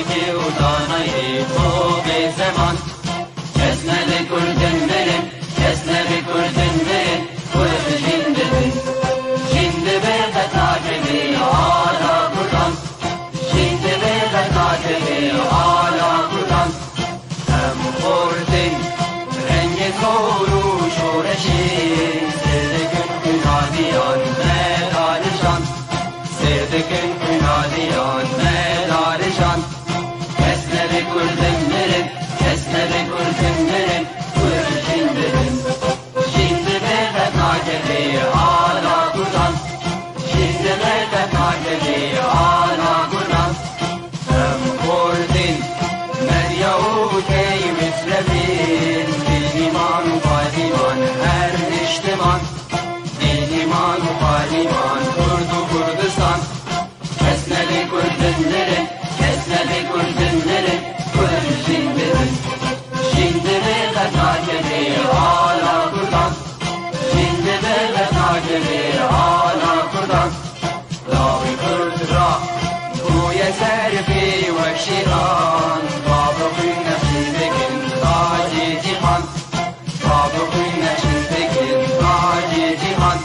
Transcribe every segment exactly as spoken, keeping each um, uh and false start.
Kê û danayê xo bê zeman. Kes nebe kurdin mirin, kes nebe kurdin mirin, kurd jîn dibin. Jîn dibe qet nakeve ala kurdan. Jîn dibe qet nakeve ala kurdan. Em xortin rengê zor û şoreşê, sêr dikin xwînaliyan me darijan. Sêr dikin xwînaliyan me darijan. Kes nebe kurdin mirin, kes nebe kurdin mirin, kurd jîn dibin. Jîn dibe qet nakeve ala kurdan. Jîn dibe qet nakeve ala kurdan. Em xortin, medya û key mislevin, bînîman û pazîman her niştiman. Bînîman û pazîman, Kurd û Kurdistan. Kes nebe kurdin mirin, kes nebe kurdin mirin, kurd jîn dibin. Jîn dibe qet nakeve ala kurdan. Jîn dibe qet nakeve ala kurdan. Lawê kurd ra bûye ser pê wek şêran. Bavê xwîn nexşîn dikin tacê cîhan. Bavê xwîn nexşîn dikin tacê cîhan.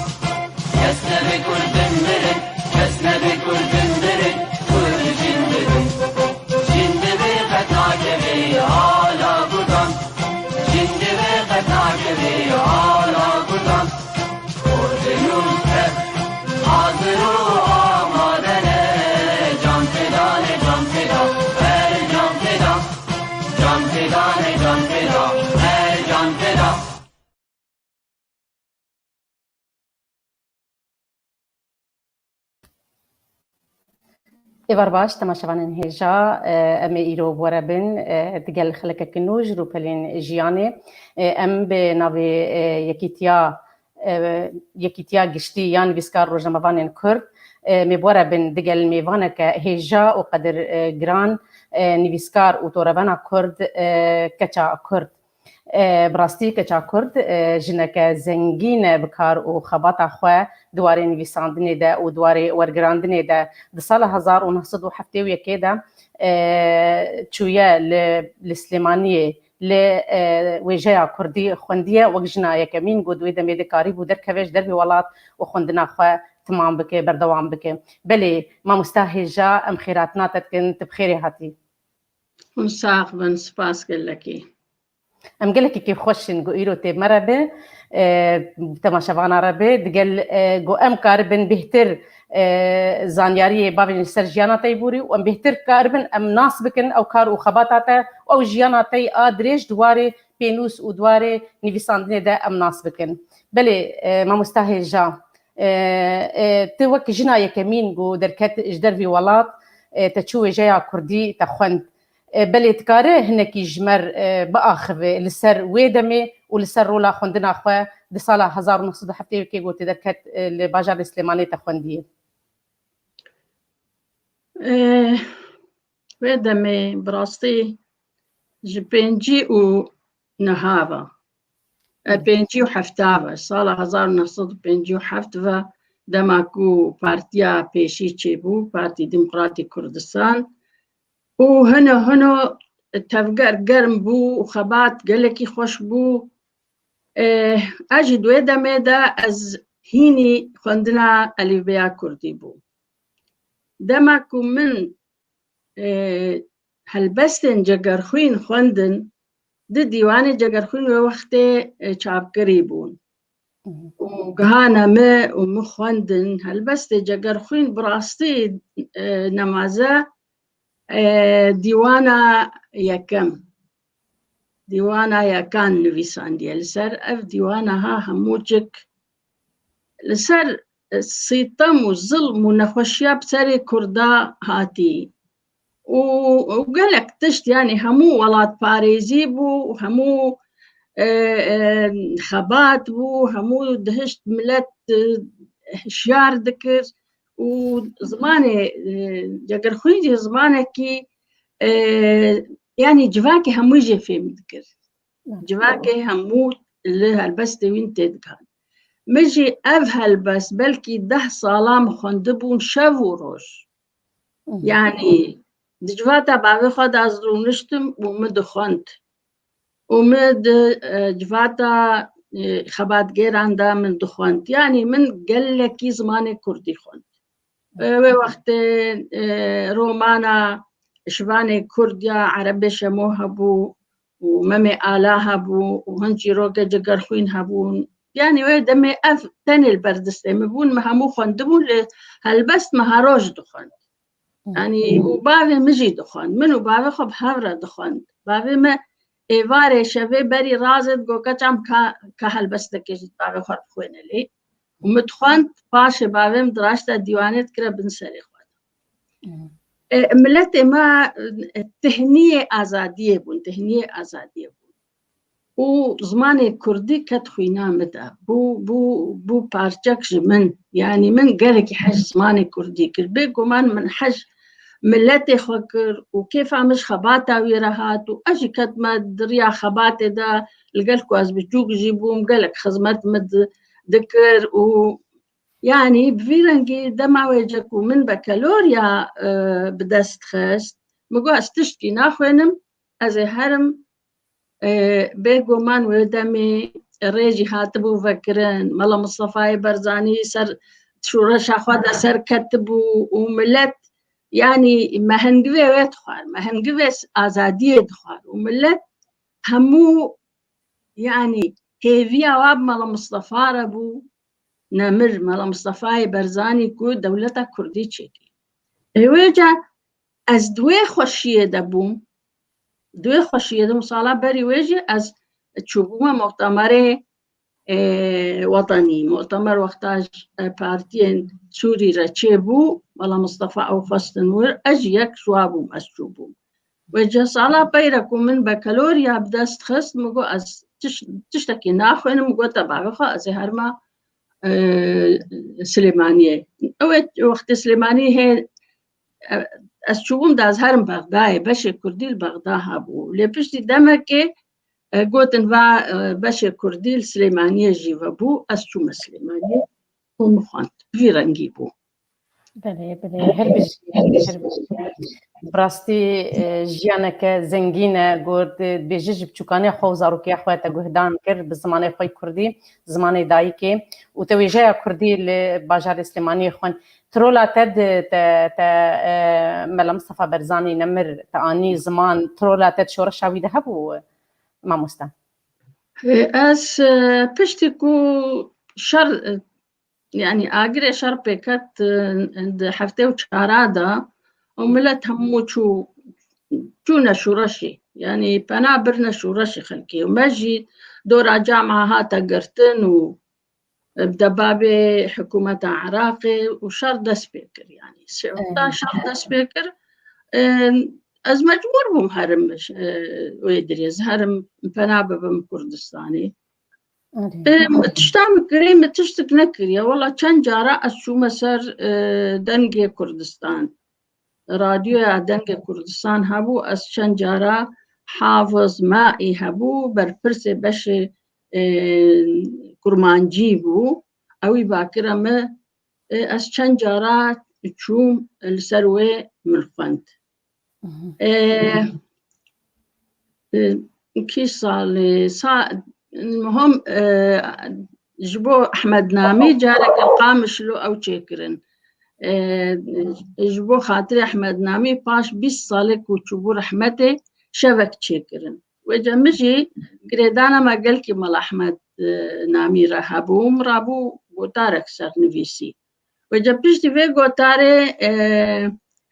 Kes nebe kurdin mirin, kes nebe kurdin mirin, kurd jîn dibin. Jîn dibe qet nakeve ala kurdan. Jîn dibe qet nakeve ala kurdan. Xortin û tev hazir û amade ne. Can feda ne, can feda, her can feda. Can feda ne, can feda, her can feda. Êvar baş, temaşevanên hêja, e, em ê îro bi we re bin, e, digel xelekeke nû ji rûpelên jiyanê. E, em bi navê, e, Yekîtiya, e, Yekîtiya Giştî ya Nivîskar Rojnamevanên Kurd, e, em ê bi we re bin digel mêvaneke hêja û qedir, e, giran, e, nivîskar û torevena Kurd, e, keça Kurd. E, bi rastî keça Kurd, e, jineke zengîn e bi kar û xebata xwe di warê nivîsandinê de û di warê wergirandinê de. Di sala hezar û neh sed û heftê û yekê de, e, çûye li, li Silêmaniyê, li, e, wêjeya kurdî xwendiye, wek jina yekemîn ku di wê demê de karîbû derkeve ji dervê welat û xwendina xwe timam bike, berdewam bike. Belê, mamosta hêja, em xêratina te dikin, tu bi xêrê hatî. Hûn sax bin, spas gelekî. Em gelekî kêfxweş in ku îro tê me re be, e, temaşevana re be, digel, e, ku em karibin bêhtir, e, zanyariyê bavên li ser jiyana te yî borî û em bêhtir karibin em nas bikin ew kar û xebata te û ew jiyana te yî a dirêj di warê pênûs û di warê nivîsandinê de em nas bikin. Belê, e, mamosta hêja, e, e, tu wek jina yekemîn ku derket ji dervî welat, e, te çû wêjeya kurdî te xwend. E, belê dikare hinekî ji me re, e, biaxive li ser wê demê û li ser rola xwendina xwe di sala hezar û neh sed û heftê û yekê ku tê derket, e, li bajarê Silêmanê te xwendiye? E, wê demê bi rastî ji pêncî û neha ve, e, pêncî û hefta ve, sala hezar û neh sed û pêncî û heft ve, dema ku partiya pêşî çêbû, Partî Demokratîk Kurdistan, û hino hino tevger germ bû û xebat gelekî xweş bû. E, ez jî di wê demê de ez hînî xwendina elîfbeya kurdî bûm. Dema ku min, e, helbestên Cegerxwîn xwendin, di dîwanê Cegerxwîn wê wextê, e, çapkirî bûn. Û gihane me û min xwendin. Helbestê Cegerxwîn bi rastî, e, nemaze, e, dîwana yekem, dîwana yekan nivîsandiye. Li ser ev dîwana ha hemû cik li ser, e, sîtem û zilm û nexweşiya bi serê Kurda hatî. û, û gelek tişt, yanî hemû welatparêzî bû, hemû, e, e, xebat bû, hemû dihişt milet, e, hişyar dikir û zimanê, e, Cegerxwîn jî zimanekî, e, yanî civakê hemû jê fêm dikir. Civakê hemû li helbestê wîn têdigihan. Min jî ev helbest belkî deh salan xwendibûn şev û roj. Yanî Di civata bavê xwe de ez rûniştim û min dixwend. Û min di, e, civata, e, xebatgêran de min dixwend. Yanî min gelekî zimanê kurdî xwend. E, wê wextê, e, romana Şivanê Kurd ya Erebê Şemo hebû û Memê Ala hebû û hin çîroke Cigerxwîn hebûn. Yanî wê demê ev tenê li ber distê min bûn, min hemû xwendibûn, lê helbest min her roj dixwend. Yanî û bavê min jî dixwend. Min û bavê xwe bi hev re dixwend. Bavê me êvarê şevê berî razê digot, keça min ka, ka helbestekê jî bavê xwe bixwêne lê. Û min dixwend, paşê bavê min diraşte dîwanê dikire bin serê xwe de. E, miletê me, e, tihniyê azadiyê bûn, tihniyê azadiyê bûn. Û zimanê kurdî ket xwîna min de. Bû, bû, bû parçek ji min. Yanî min gelekî hej zimanê kurdî kir. Bêguman min hej miletê xwe kir û kêfa min ji xebata wî re hat û ez jî ketime di riya xebatê de, li gel ku ez biçûk jî bûm, gelek xizmet min di, dikir û yanî bi vî rengî dema wêce ku min bekeloriya, e, bi dest xist, min got, ez tiştkî naxwênim, ez ê herim, e, bêguman wê demê rê jî hatibû vekirin. Mela Mistefayê Berzanî ser şoreşa xwe de serketibû û milet, yanî mehengivê wê dixwar, mehengivê azadiyê dixwar û milet hemû, yanî hêviya wa bi Mela Mistefa re bû, nemir, Mela Mistefayê Berzanî ku dewleta kurdî çêkir. Ê wêca ez di wê xweşiyê de bûm, di wê xweşiyê de bûm, sala berî wê jî ez çûbûme muhtemerê, e, wetenî. Muhtemer wexta ji, e, partiyên Sûrî re çêbû, Mela Mistefa ew xwestin wir, ez jî yek ji wa bûm, ez çûbûm. Wêca sala pey re ku min bekeloriya bi dest xist, min got, ez tiş-, tiştekî naxwînim, min got, te bavê xwe, ez ê herma, e, Silêmaniyê. Ew ê wextê Silêmaniyê hê, e, ez çûbûm da ez herim Bexdayê, beşê kurdî li Bexda hebû. Lê piştî demekê, e, gotin va, e, beşê kurdî li Silêmaniyê jî vebû, ez çûme Silêmaniyê û min xwend. Bi vî rengî bû. Belê, belê. Her bijî, her bijî. Bi rastî, e, jiyaneke zengîn e. Got, e, dibêje ji biçûkaniya xwe û zarokiya xwe te guhdan kir bi zimanê xwe yê kurdî, zimanê dayikê. Û te wêjeya kurdî li bajarê Silêmaniyê xwend. Trola te di, te, te, e, Mela Mistefa Berzanî nemir te anî ziman, trola te di şoreşa wî de hebû, mamoste? E, ez, e, piştî ku şer, e, yanî agirê şer pêket, e, di heftê û çara de û milet hemû çû, çûne şoreşê. Yanî pena birine şoreşê xelkê. Û me jî dora camia hate girtin û bi debabê hikûmeta Iraqê û şer dest pê kir. Yanî se-, wexta şer dest pê kir, e, ez mecbûr bûm herim, e, wê dirê, ez herim pena bibim Kurdistanê. Erê. E, tişta min kirê, min tiştik nekiriye. Wela çend cara ez çûme ser, e, Dengê Kurdistan. Radyoya Dengê Kurdistan hebû, ez çend cara Hafiz Maî hebû, berpirsê beşê, e, kurmancî bû. Ewî bakire min, e, ez çend cara çûm li ser wê min xwend. Mhm. E, e, kî salê, sa-, muhim, e, ji bo Ehmed Namî careke Qamişlo ew çêkirin. E, ji bo xatirê Ehmed Namî paş bîst salê ku çûbû rehmetê şevek çêkirin. Wêca min jî girêdana me gelkî Mela Ehmed, e, Namî re hebû, min rabû gotarek sernivîsî. Wêca piştî vê gotarê, e,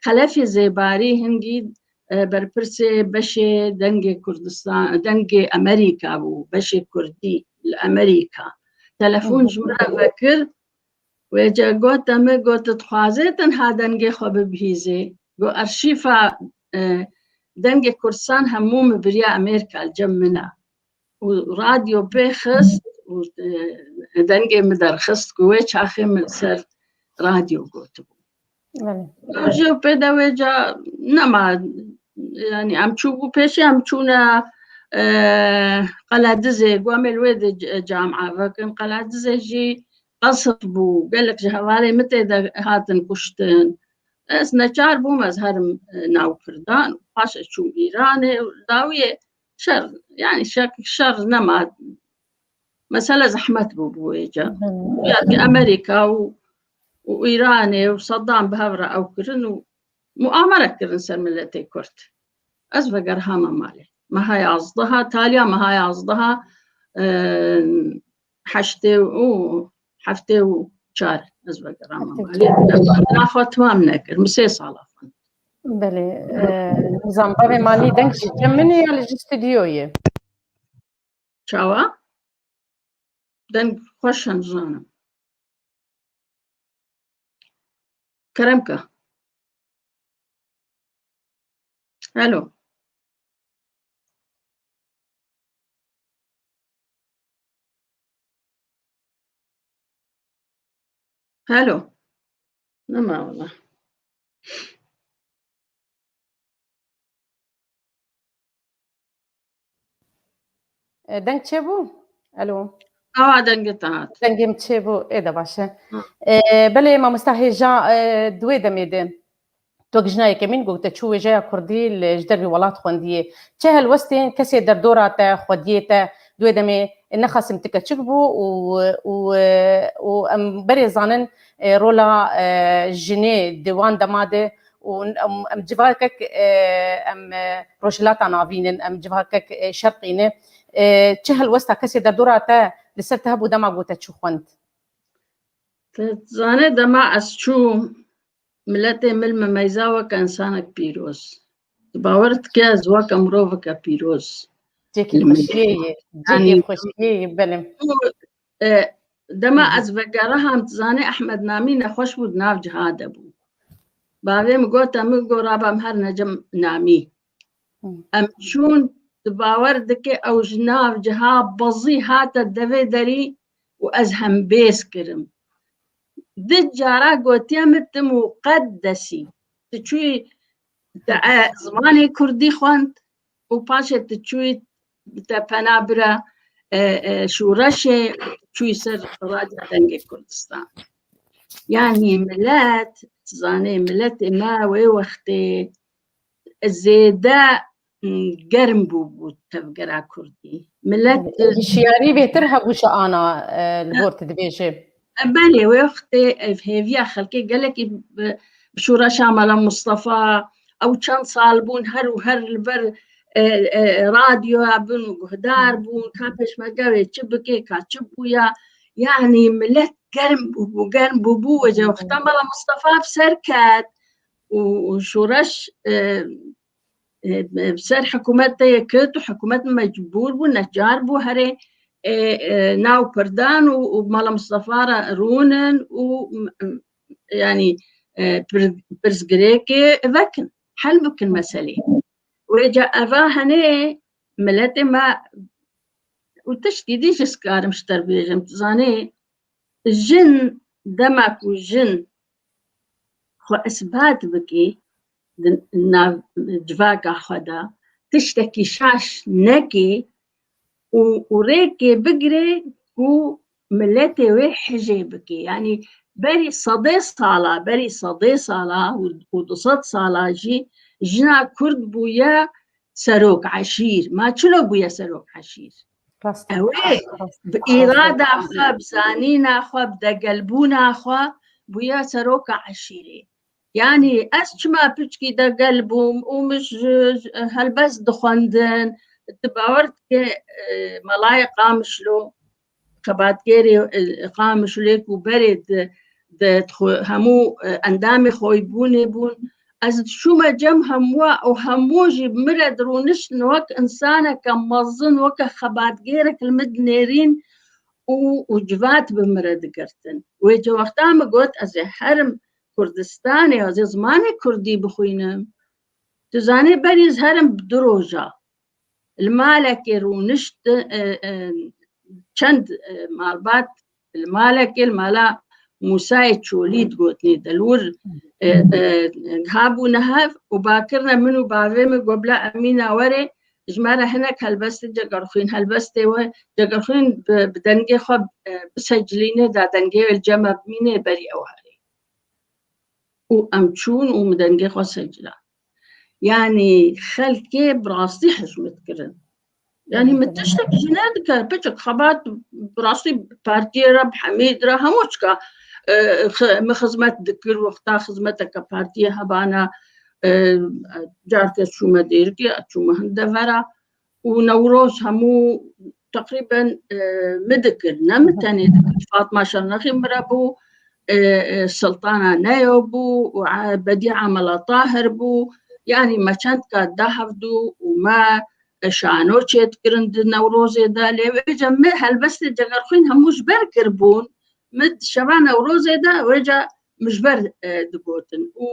Xelefê Zêbarî hingî, e, berpirsê beşê Dengê Kurdistan, Dengê Amerîka bû, beşê Kurdî li Amerîka. Telefon ji min re vekir, wêca gote min, got, dixwazê tenha dengê xwe bibihîzê. Got, arşîfa, e, Dengê Kurdistan hemû min biriya Amerîka li cem min e. Û radyo pê xist û, e, dengê min derxist ku wê çaxê min ser radyo gotibû. Belê. Ji pê de wêca nema, yanî em çûbû pêşê, em çûne, e, Qeledizê, ku em ê li wê de c-, camia vekin. Qeledizê jî qesf bû, gelek ji hevalê min tê de hatin kuştin. Ez neçar bûm, ez herim, e, nav Kurdan, paşê çûm Îranê, dawiyê şer, yani şek-, şer nema, mesele zehmet bû, bû wê ca. Hı hı. Ya ki Amerîka û, û Îranê û Saddam bi hev re ew kirin û muamere kirin ser miletê Kurd. Ez vegerhama malê. Meha yazdeha, taliya meha yazdeha, e, heştê û heftê û çar ez vegerama malê. Naxwe temam nekir. Min sê sala xwend. Belê. E, nizam, bavê Manî deng ji cem min e ya li ji stûdyoyê? Çawa? Deng xweş e, nizanim. Kerem ke. Alo. Alo. Nema wala. E, deng çêbû? Alo. Awa dengê te hat. Dengê min çêbû, ê de baş e. Hı. E, belê mamosta hêja, e, di wê demê de. Tu wek jina yekemîn got te çû wêjeya kurdî li, ji dervî welat xwendiyê. Çi helwestên kesê derdora te, xwediyê te, di wê demê nexasim ti keçik bû û, û, û em berê zanin, e, rola, e, jinê di wan dema de û em, em civakek, e, em, e, Rojhilata Navîn in, em civakek, e, Şerqî ne. E, çi helwesta kesê derdora te li ser te hebû dema got te çû xwend? Te zanê dema ez çûm, miletê min li min meyza weke însanek pîroz. Tu bawer dike ez weke miroveke pîroz Cihekî li min xweşiyê ye, cihekî Yanî xweşiyê ye, belê. û, e, dema Hı hı. ez vegeriham, tu zanê Ehmed Namî nexweş bû, di nav ciha de bû. Bavê min got, em got, raba em herin cem Namî. Hı. Em çûn, tu bawer dike ew ji nav ciha bezî hate devê derî û ez hembêz kirim. Di cara gotiye min, tu muqeddesî. Tu çûyî te, e, zimanê kurdî xwend û paşê tu çûyî te pena bira, e, e, şûreşê, çûyî ser Radyo Dengê Kurdistan. Yanî milet, zanê miletê me wê wextê zêde, m, germ bû, bû tevgera kurdî. Milet, e, hişyarî bêtir hebû ji ana, e, li gor tu dibêjî. E, belê, wê wextê ev hêviya xelkê gelekî bi, bi şûreşa Mela Mustafa, ew çend sal bûn her û her li ber, e, e, radyoya bin û guhdar bûn, ka pêşmerge wê çi bike, ka çi bûya. Yanî milet germ bû, bû, germ bû, bû wece wexta Mela Mustafa bi ser ket û, û şûreş, e, e, e, ser hikûmetê ket û hikûmet mecbûr bû, necar bû herê, e, e, nav pirdan û, û Mala Mistefa re rûnin û, m, m, yanî, e, pir-, pirsgirêkê vekin, hel bikin meselê. Wêca eva henê miletê me û tiştî dî jî ez karim ji te bêjim, tu zanê, jin, dema ku jin xwe isbat bike di nav civaka xwe de, tiştekî şaş neke û, û rêkê bigire ku miletê wê hijê bike. Yanî berî sedê sala, berî sedê sala û, û du sed sala jî jina Kurd bûye serok eşîr. Ma çilo bûye serok eşîr? Rast e. Ew ê bi îrada xwe, bi zanîna xwe, bi degelbûna xwe bûye seroka eşîrê. Yanî ez çima piçkî degel bûm û min ji, ji helbest dixwendin, tu bawer dike, e, Melayê Qamişlo, xebatgêrê, e, Qamişlê ku berê di, di xwe, hemû, e, endamê xwebûnê bûn. Ez dişûme cem hemûa û hemû jî bi min re dirûniştin wek însaneke mezin, weke xebatgêrek li min dinêrîn û, û civat bi min re digirtin. Wê cewexta min got, ez ê herim Kurdistanê, ez ê zimanê kurdî bixwînim. Tu zanî berî ez herim bi du roja. Li malekê rûnişt, e, e, çend, e, malbat li malekê, li mala Mûsayê Çolî digotinê de li wir, e, e, habûne hev û ba kirine min û bavê min, got, bila Emîna were, ji me re hinek helbestê Cegerxwîn, helbestê we Cegerxwîn bi, bi dengê xwe, e, bisecilîne da dengê wê li cem me bimîne berî ew herê. û em çûn û min dengê xwe secira. Yanî xelkê bi rastî hizmet kirin. Yanî min tiştek jî nedikir, piçek xebat bi rastî partiyê re, bi hemî re hemû çika, e, xi-, min xizmet dikir, wexta xizmeteke partiyê hebana, e, carke çûme Dêrikê, çûme hin devera û Newroz hemû teqrîben, e, min dikir, ne min tenê dikir. Fatma Şernexî min re bû, e, e, Sultana Neyo bû û, e, Bedîa Mela Tahir bû. Yanî me çend kat da hevdû û me, e, şano çêdikirin di Newrozê de. Lê vêca min helbestê Cegerxwîn hemû ji ber kiribûn. Min şeva Newrozê de vêca min ji ber, e, digotin. Û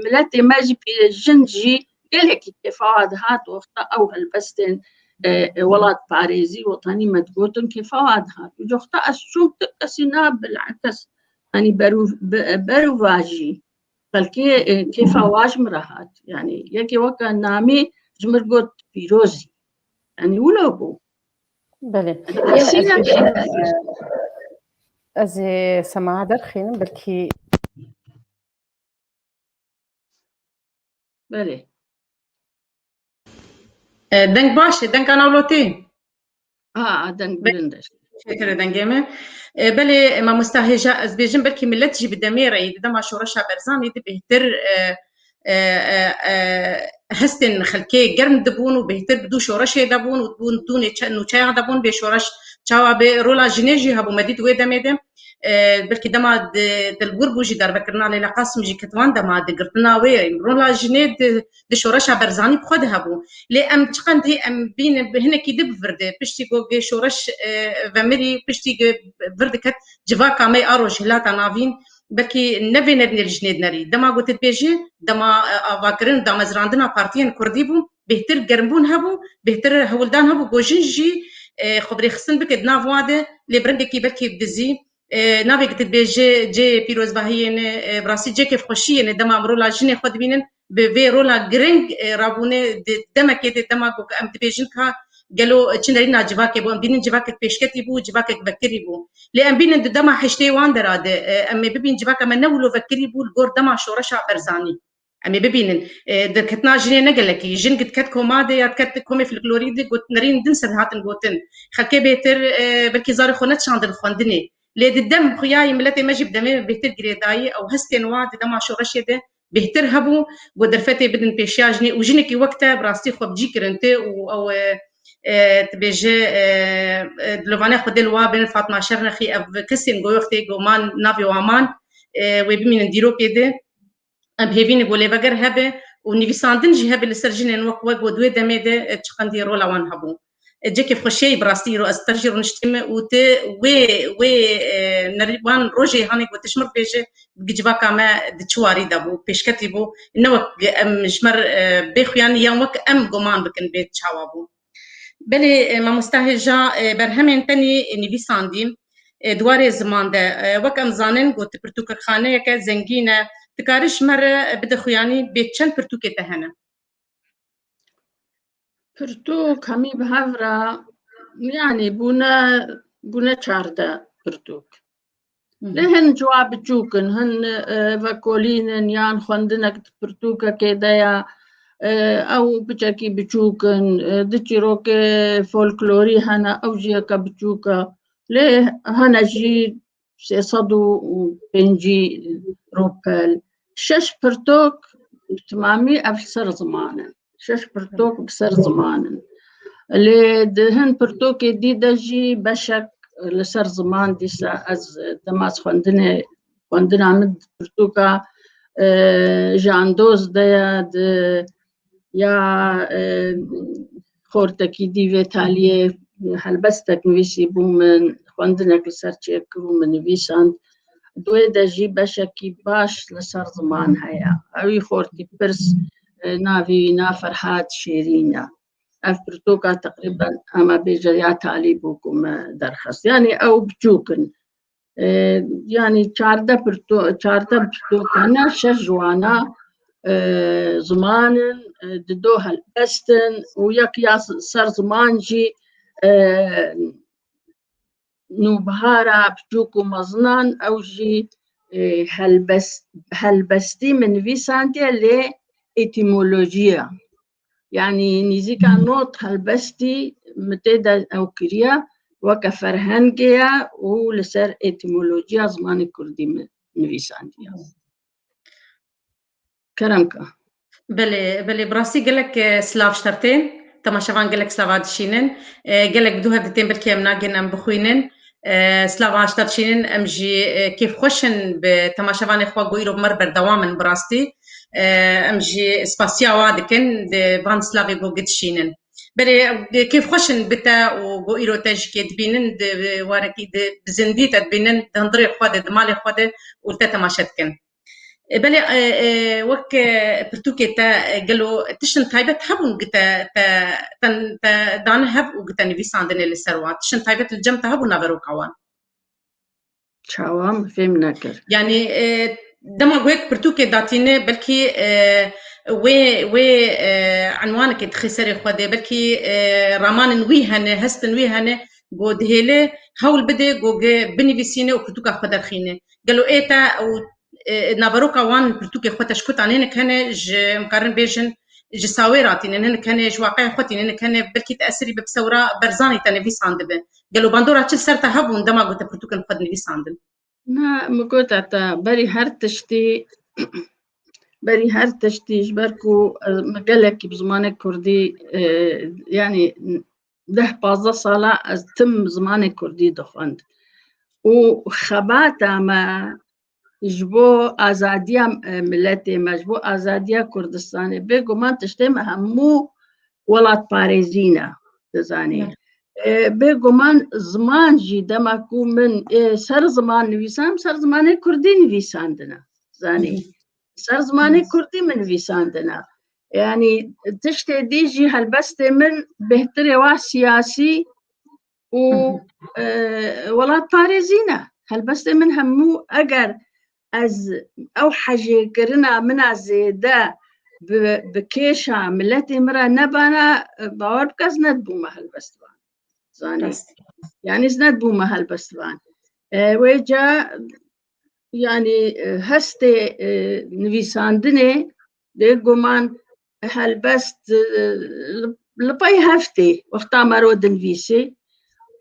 miletê me jî pê jin jî gelekî kêfa wa dihat, wexta ew helbestên, e, e, welatparêzî, wetanî me digotin, kêfa wa dihat. Û wexta ez çûm, tu kesî na bilekes, yanî beru-, be-, berûvajî. Xelkê, e, kêfa wa ji min re hat. Yanî yekê weke Namî ji min got pîrozî. Yanî wilo bû. Belê. Yanî Ê, ez hesîna bêjim, e, ez ê semaha derxînim, belkî. Belê. E, deng baş e, deng analotê. A, a, deng Be-, bilind e. Çêtir e dengê me. E, belê, e, mamosta hêja, ez bêjim, belkî millet jî bi demê re yî, di dema şoreşa Berzanî di bêhtir, e, e, e, e, hestên xelkê germ dibûn û bêhtir bi dû şoreşê de bûn û bûn dûnê çe-, nûçeya de bûn, bê şoreş çawa bê, rola jinê jî hebû, me dît wê demê de. E, belkî dema di, Dilwir bû jî, derbekirina Leyla Qasim jî ket van dema, di girtina wê, rola jinê di, di şoreşa Berzanî bi xwe de hebû. Lê em çiqendî em bînin bi hinekî di bi vir de, piştî ku gê şoreş, e, vemirî, piştî ku vir diket civaka me a Rojhilata Navîn, belkî ne vê nerînê li jinê dinerî. Dema ku tu dibêjî, dema, e, avakirin û damezrandina partiyên kurdî bû, bêhtir germbûn hebû, bêhtir hewldan hebû ku jin jî, e, xwe bi rêxistin bike di nav wa de, lê bi rengekî belkî bi dizî, e, navê ku tu dibêjî cê pîrozbahiyê ne, e, bi rastî cê kêfxweşiyê ne, dema em rola jinê xwe dibînin, bi vê rola giring, e, rabûne di demekê de, dema ku em dibêjin ka gelo çi nerîna civakê bû, em bînin civakek pêşketî bû, civakek vekirî bû. Lê em bînin di dema heştê wan de ra de, e, em ê bibîn civaka me ne wilo vekirî bû li gor dema şoreşa Berzanî. Em ê bibînin, e, derketina jinê ne gelekî. Jin diket koma de ya diket komê folklorî de got, nerîn din ser hatin gotin. Xelkê bêhtir, e, belkî zarê xwe nedişandin xwendinê. Lê di dem xuya yî, miletê me jî bi demê bêhtir girêdayî, ew hestên wa di dema şoreşê de bêhtir hebû, ku derfetê bidin pêşiya jinê û jinekî wek te bi rastî xwe bi cî kirin te û ew, e, e, dibêje, e, e, dilovane Xwedê li wa bin, Fatma Şernexî, ev kesên ku wextê ku man navê wa man, e, wê bimînin dîrokê de. Em hêvî ne ku lêveger hebe û nivîsandin jî hebe li ser jinên wek we ku di wê demê de, e, çiqendî rola wan hebû. E, cekê xweşiyê bi rastî îro ez ter jî rûniştîme û ti wê, wê, e, nerî-, wan rojê hanê ku ti ji min bêje, gi civaka me di çi warî de bû, pêşketî bû, ne wek em ji me re, e, bê xuyanî yan wek em guman bikin bê çawa bû. Belê, e, mamosta hêja, e, berhemên te nî nivîsandî, e, di warê ziman de, e, wek em zanin, got, pirtûkxaneyeke zengîn e. Dikarî ji me re bide xuyanî bê çend pirtûkê te hene? Pirtûk hemî bi hev re, yanî bûne, bûne çardeh pirtûk. Hı hı. Lê hin ji wa biçûk in, hin, e, vekolîn in, yan xwendinek di pirtûkekê de ya, e, ew piçekî biçûk in, e, di çîrokê folklorî hene, ew jî yeke biçûk e. Lê hene jî sê sed û pêncî rûpel. Şeş pirtûk bi timamî ev li ser ziman in. Şeş pirtûk bi ser ziman in. Lê di hin pirtûkê dî de jî beşek li ser ziman, dîsa ez dema ez xwendinê, xwendina min di pirtûka, e, Jandoz de ye, di ya, e, xortekî dî vê taliyê helbestek nivîsî bû min, xwendinek li ser çêkir û min nivîsand. Di wê de jî beşekî baş li ser ziman heye. Ewî xortî pirs, e, navê wî na Ferhat Şêrîn e. Ev pirtûka teqrîben, em ê bêje, ya talî bû ku me derxist. Yanî ew biçûk in. E, yanî çardeh pirtû-, çardeh pirtûk hene, şeş ji wana, e, ziman in, e, di do helbest in û yek ya s-, ser ziman jî, e, Nûbihara Piçûk û Mezinan, ew jî, e, helbest, helbestî min nivîsandiye lê etîmolojiya. Yanî nîzîka not helbestî min tê de ew kiriye, weke ferhengê ye û li ser etîmolojiya zimanê kurdî min nivîsandiye. Kerem ka. Belê, belê, bi rastî gelek, e, silav ji te re tên. Temaşevan gelek silava dişînin. E, gelek bi dû hev ditên, belkî em nagên em bixwînin. E, silava ji te re dişînin, em jî, e, kêfxweş in bi temaşevanê xwe ku îro bi me re berdewam in bi rastî. E, em jî spasiya wa dikin, di van silavê ku gidişînin. Belê, e, kêfxweş in bi te û ku îro te ji kê dibînin, di warekî di, bi zindî te dibînin, di hundirê xwe de, di malê xwe de û li te temaşe dikin. E, belê, e, e, wek, e, pirtûkê te, e, gelo tiştin taybet hebûn ku te, te, te, te dane hev û ku te nivîsandinê li ser wan? Tiştin taybet li cem te hebû naveroka wan? Çawa, min fêm nekir. Yanî, e, dema ku yek pirtûkê datîne, belkî, e, wê, wê, e, enwanekê dixê serê xwe de, belkî, e, ramanên wî hene, hestin wî hene, ku dihêle hewl bide ku ge binivîsîne û pirtûka xwe derxîne. Gelo ê te û, e, naveroka wan pirtûkê xwe te ji ku tane, hinek hene ji, em karin bêjin, ji sawê re tînin, hinek hene ji waqeya xwe tînin, hinek hene belkî tesirî bi sewra Berzanî te nivîsandibe. Gelo bandora çi li ser te hebûn dema ku te pirtûkên xwe dinivîsandin? Na, min got heta berî her tiştî, berî her tiştî, ji ber ku, e, min gelekî bi zimanê kurdî, e, yanî deh pazdeh sala ez tim zimanê kurdî dixwend. Û xebata me ji bo azadiya, e, miletê me, ji bo azadiya Kurdistanê, bêguman tiştê me hemû welatparêzî ne, dizanî. Evet. E, bêguman ziman jî dema ku min, e, ser ziman nivîsam, ser zimanê kurdî nivîsandine, zanî. Hı hı. Ser zimanê Hı hı. kurdî min nivîsandine. Yanî tiştê dî jî helbestê min bêhtirê wa siyasî û, Hı hı. e, welatparêzî ne. Helbestê min hemû, eger ez ew hejêkirina min a zêde bi, bi kêşa miletê min re nebana, e, bawer bike, ez nedibûme helbestvan. Zanî. Rast. Yanî ez nedibûme helbestvan. E, wê ca, yanî, e, hestê, e, nivîsandinê, bêguman helbest, e, li, li pey hev tê, wexta mero dinivîsê.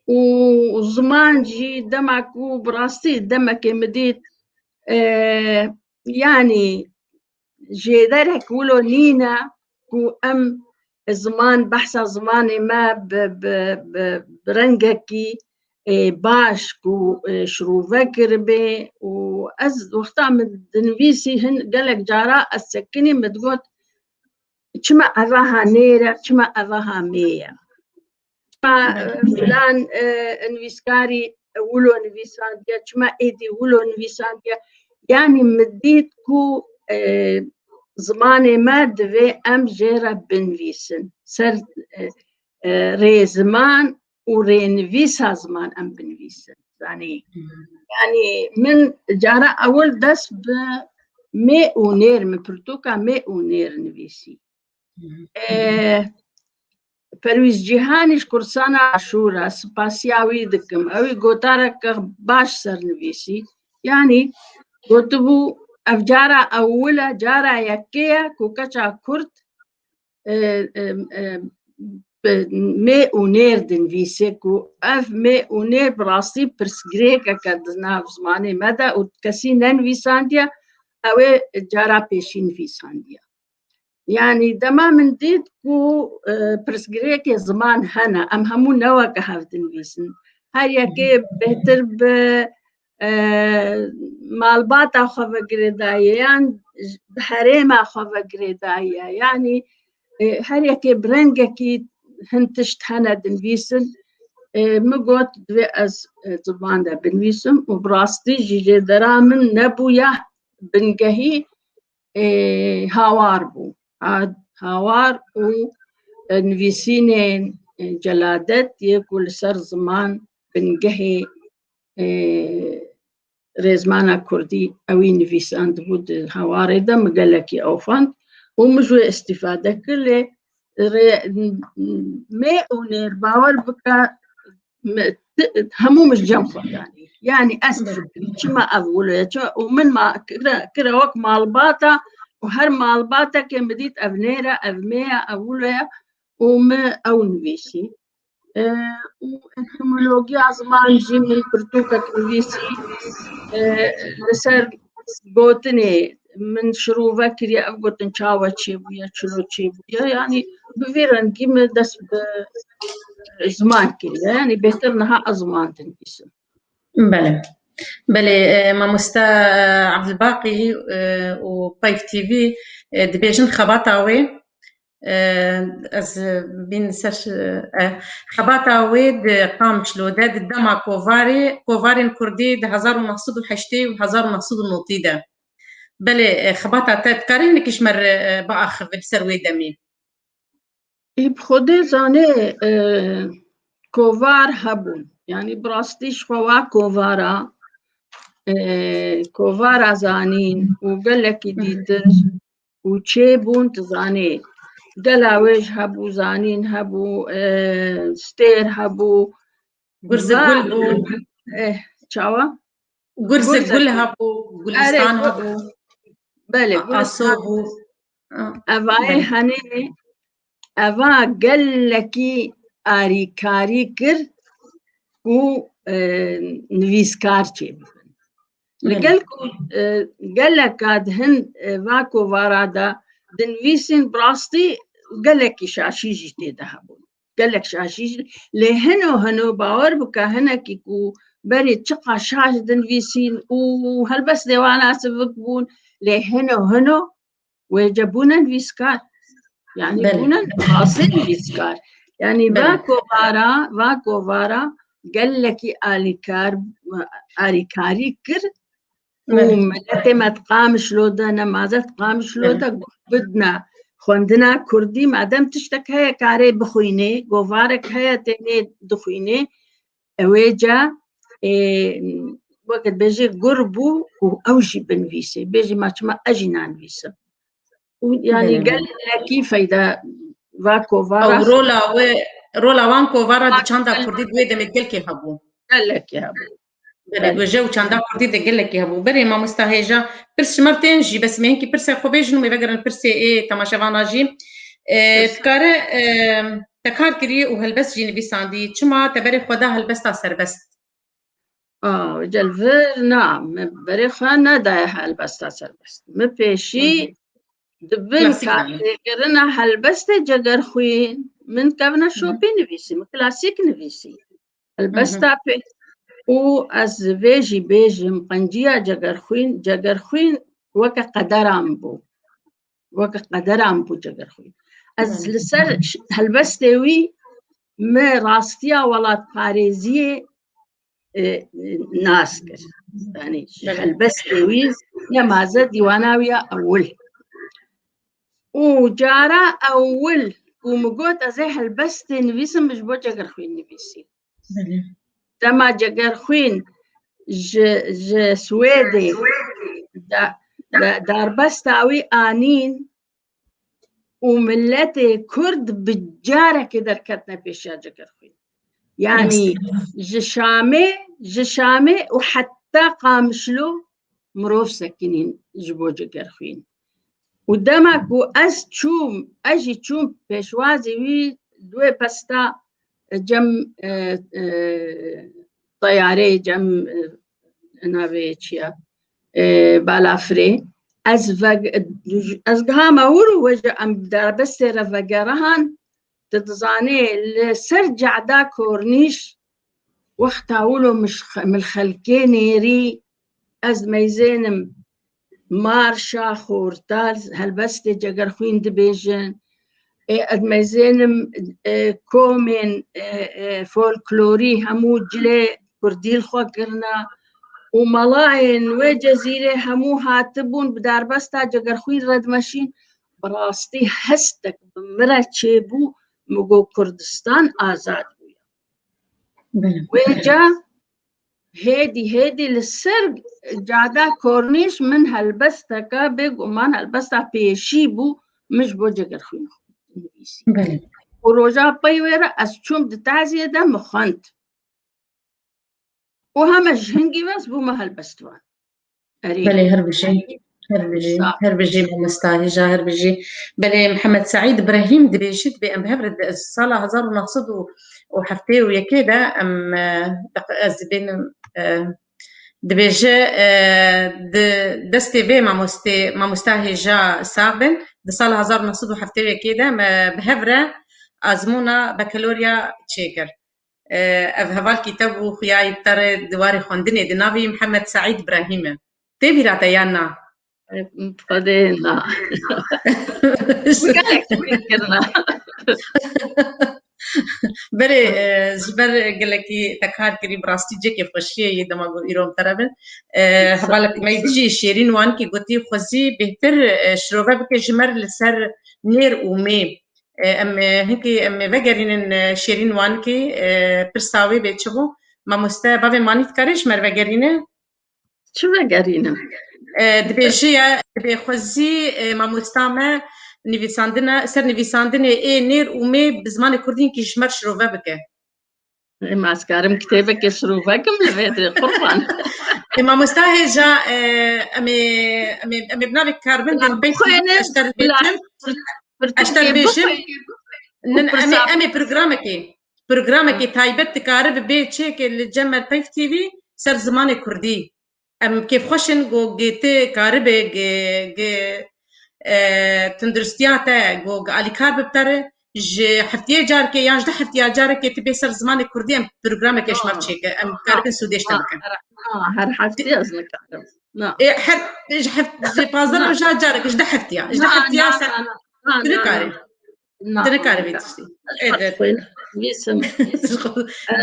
Û ziman jî dema ku bi rastî demekê min dît, e, yanî jêderek wilo nîne ku em ziman, behsa zimanê me bi, bi, bi, bi rengekî, e, baş ku, e, şirove kiribe û ez wexta min dinivîsî hin gelek cara ez sekinî min digot, çima eva ha nêr e, çima eva ha mê ye? Çima, e, filan, e, nivîskarî wilo nivîsandiye, çima êdî wilo nivîsandiye? Yanî min dît ku, e, zimanê me divê em jê re binivîsin. Ser, e, e, rê ziman û rênivîsa ziman em binivîsin. Zanî. Hı hı. Yanî min cara ewil dest bi mê û nêr, min pirtûka mê û nêr nivîsî. Hı hı. E, Perwîz Cîhanî ji Kurdistana Aşûra, spasiya wî dikim. Ew ê gotareke baş sernivîsî. Yanî gotibû, ev cara ewil e, cara yekê ye ku keça Kurd, e, e, e, bi mê û nêr dinivîse ku ev mê û nêr bi rastî pirsgirêkeke di nav zimanê me de û kesî nenivîsandiye, ew ê cara pêşî nivîsandiye. Yanî dema min dît ku, e, pirsgirêkê ziman hene, em hemû ne weke hev dinivîsin. Her yekê bêhtir bi, e, malbata xwe ve girêdaye yan bi herêma xwe ve girêdaye. Yanî, e, her yekê bi rengekî hin tişt hene dinivîsin. E, min got, divê ez, e, ziman de binivîsim û bi rastî jî jêdera min nebûya bingehî, e, hawar bû. Ha-, hawar û, e, nivîsînên, e, Celadet yê ku li ser ziman bingehê, e, rêzmana kurdî ewî nivîsandibû di hawarê de, min gelekî ew xwend û min ji wê îstîfade kir, lê rê-, mê û nêr, bawer bike, me-, hemû min ji cem xwe danî. Yanî ez çima ev wilo ye? Çima? Û min ma, kire, kire wek malbata û her malbatekê min dît ev nêr e, ev mê ye, ev wilo ye û min ew nivîsî. E, û etimologiya ziman jî min pirtûkek nivîsî, e, li ser gotinê min şirove kiriye, ev gotin çawa çêbûye, çilo çêbûye, yanî bi vî rengî min dest bi ziman kiriye, yanî bêhtir niha ez ziman dinivîsim. Belê. Belê, e, mamoste, e, Abdulbaqî, e, û Peyv T V, e, dibêjin xebata wê, e, ez bîn ser, e, xebata wê di Qamişlo de, di dema kovarê, kovarên kurdî di hezar û neh sed û heştê û hezar û neh sed û notî de. Belê, e, xebata te dikarî hinek ji me re, e, biaxivî li ser wê demê? Ê, bi Xwedê zanê, e, kovar hebûn. Yanî bi rastî ji xwe wa kovara, e, kovara zanîn û gelekî dîtir û çêbûn, tu zanê. Gela wê jî hebû, zanîn hebû, e, stêr hebû. Gurzê gul bû. Eh, çawa? Gurzê gul hebû, gulistan hebû. Belê, aso bû. Evayê henê, eva gelekî arîkarî kir ku, e, nivîskar çêbibin. Li gel ku, e, geleka di hin, e, va kovara de dinivîsîn, bi rastî gelekî şaşî jî tê de hebûn. Gelek şaşî jî. Lê hino hino bawer bike, hinekî ku berê çiqa şaş dinivîsîn û helbestê wana sivik bûn, lê hino hino wêce bûne nivîskar. Yanî bûne rastî nivîskar. Yanî va kovara, va kovara gelekî alîkar, alîkarî kir û miletê me di Qamişlo de, nemaze di Qamişlo de guh bidine xwendina kurdî, madem tiştek heye karê bixwînê, govarek heye tenê dixwînê, ewê ca, ê, weke dibêjê gur bû û ew jî binivîsê. Bêjî ma çima ez jî nanivîsim. Û yanî gelekî feyda va kovara. Ew rola wê, rola wan kovara di çanda kurdî di wê demê gelkê hebû. Gelekî hebû. Belê, goje û çanda kurdî de gelekî hebû. Berê mamosta hêja, pirs ji me tên jî, bes me hinkî pirsa xwe bêjin û me vegerin pirsê ê temaşevana jî. E, dikare, e, te kar kirî û helbest jî nivîsandî. Çima te berê xwe da helbesta serbest? A, cel vir na, me berê xwe nedaye helbesta serbest. Min pêşî di bin kartêkirina helbestê Cegerxwîn, min kevna şopî nivîsî, min klasîk nivîsî. Helbesta pê. Û ez vê jî bêjim, qenciya Cegerxwîn, Cegerxwîn weke qedera min bû. Weke qedera min bû Cegerxwîn. Ez li ser ş-, helbestê wî min rastiya welatparêziyê, e, nas kir. Yanî ji helbestê wî nemaze dîwana wî ya ewil. Û cara ewil ku min got ez ê helbestê nivîsim, min ji bo Cegerxwîn nivîsî. Dema Cegerxwîn ji, ji Swêdê da-, da-, darbesta wî anîn û miletê Kurd bi carekê derketine pêşiya Cegerxwîn. Yanî ji Şamê, ji Şamê û heta Qamişlo mirov sekinîn ji bo Cegerxwîn. Û dema ku ez çûm, ez jî çûm pêşwazî wî, di wê pesta cem, e, e, teyareyê, cem, e, navê çi ye, e, balafirê. Ez ve-, ez gihame wir û wê ji em darbestê re vegerihan, tu dizanê li ser cada kornîş wexta wilo min ji xe-, min xelkê nêrî, ez meyzênim marşa xortal, helbestê Cegerxwîn dibêjin. Ê, ez meyzênim, e, komên, e, e, folklorî hemû cilê kurdî li xwe kirine û melayên wê cezîrê hemû hatibûn bi darbesta Cegerxwîn re dimeşîn. Bi rastî hestek bi min re çêbû, min got Kurdistan azad bûye. Wê ca hêdî hêdî li ser cada kornîş min helbesteke, bêguman helbesta pêşî bû, min ji bo Cegerxwîn nivîsî. Û roja pey wê re ez çûm di taziyê de min xwend. û heme ji hingî wez bûme helbestvan. Erê. Belê, her bijî. Her bijî. Her bijî mamosta hêja, her bijî. Belê, Mihemed Seîd Brahîm dibêjî, dibê em bi hev re di sala hezar û neh sed û heftê û yekê de em, e, deq-, ez dibênim, e, dibêje, e, di destê vê mamostê, mamosta hêja sax bin, di sala hezar û neh sed û heftê û yekê de me bi hev re azmûna bakalorya çêkir. E, ev hevalkî te bû, xuyayî bi te re di warê xwendinê de, navê wî Mihemed Seîd Brahîm e. Tê bîra te yan na? Xwedê na. Gelek şikir kirina. Berê, e, ji ber gelekî te kar kirî, bi rastî cekê xweşiyê yê dema got îro em te re bin. E, hevalek me jî Şêrîn Wankî gotî, xwezî bêhtir, e, şirove bike ji me re li ser nêr û mê. E, em, e, hinkî em ê vegerînin, e, Şêrîn Wankî, e, pirsa wê bê çi bû? Mamoste, bavê Manî dikare ji me re vegerîne? Çi vegerînim? E, dibêje ye, dibê xwezî, e, mamosta me nivîsandine, ser nivîsandinê ê nêr û mê bi zimanê kurdî hinkî ji me re şirove bike. Ê, ma ez karim kitêbekê şirove kim li vê derê, qurban. E, mamosta hêja, e, em ê, em ê, em ê bi navê karbin de peyv T V, ez te dibêjim. Ez te dibêjim. Nin, em ê, em ê programekê, programekê taybet dikare bibe çêke li cem me peyv T V ser zimanê kurdî. Em kêfxweş in ku gê tu karibe, gê, gê, e, tunduristiya te ku alîkar bibte re, ji heftiyê carkê yan ji du heftiya carekê tu bê ser zimanê kurdî, em programekê ji me re çêke. Em karibin sûdê ji te bikin. Ha, her heftê ez nikarim. Na. E, her, ji heft-, ji pazdeh roja carek, ji du heftiya, ji du heftiya ser. Tu nikarî. Tu nikarî vê tiştî. Evet. Dîsim.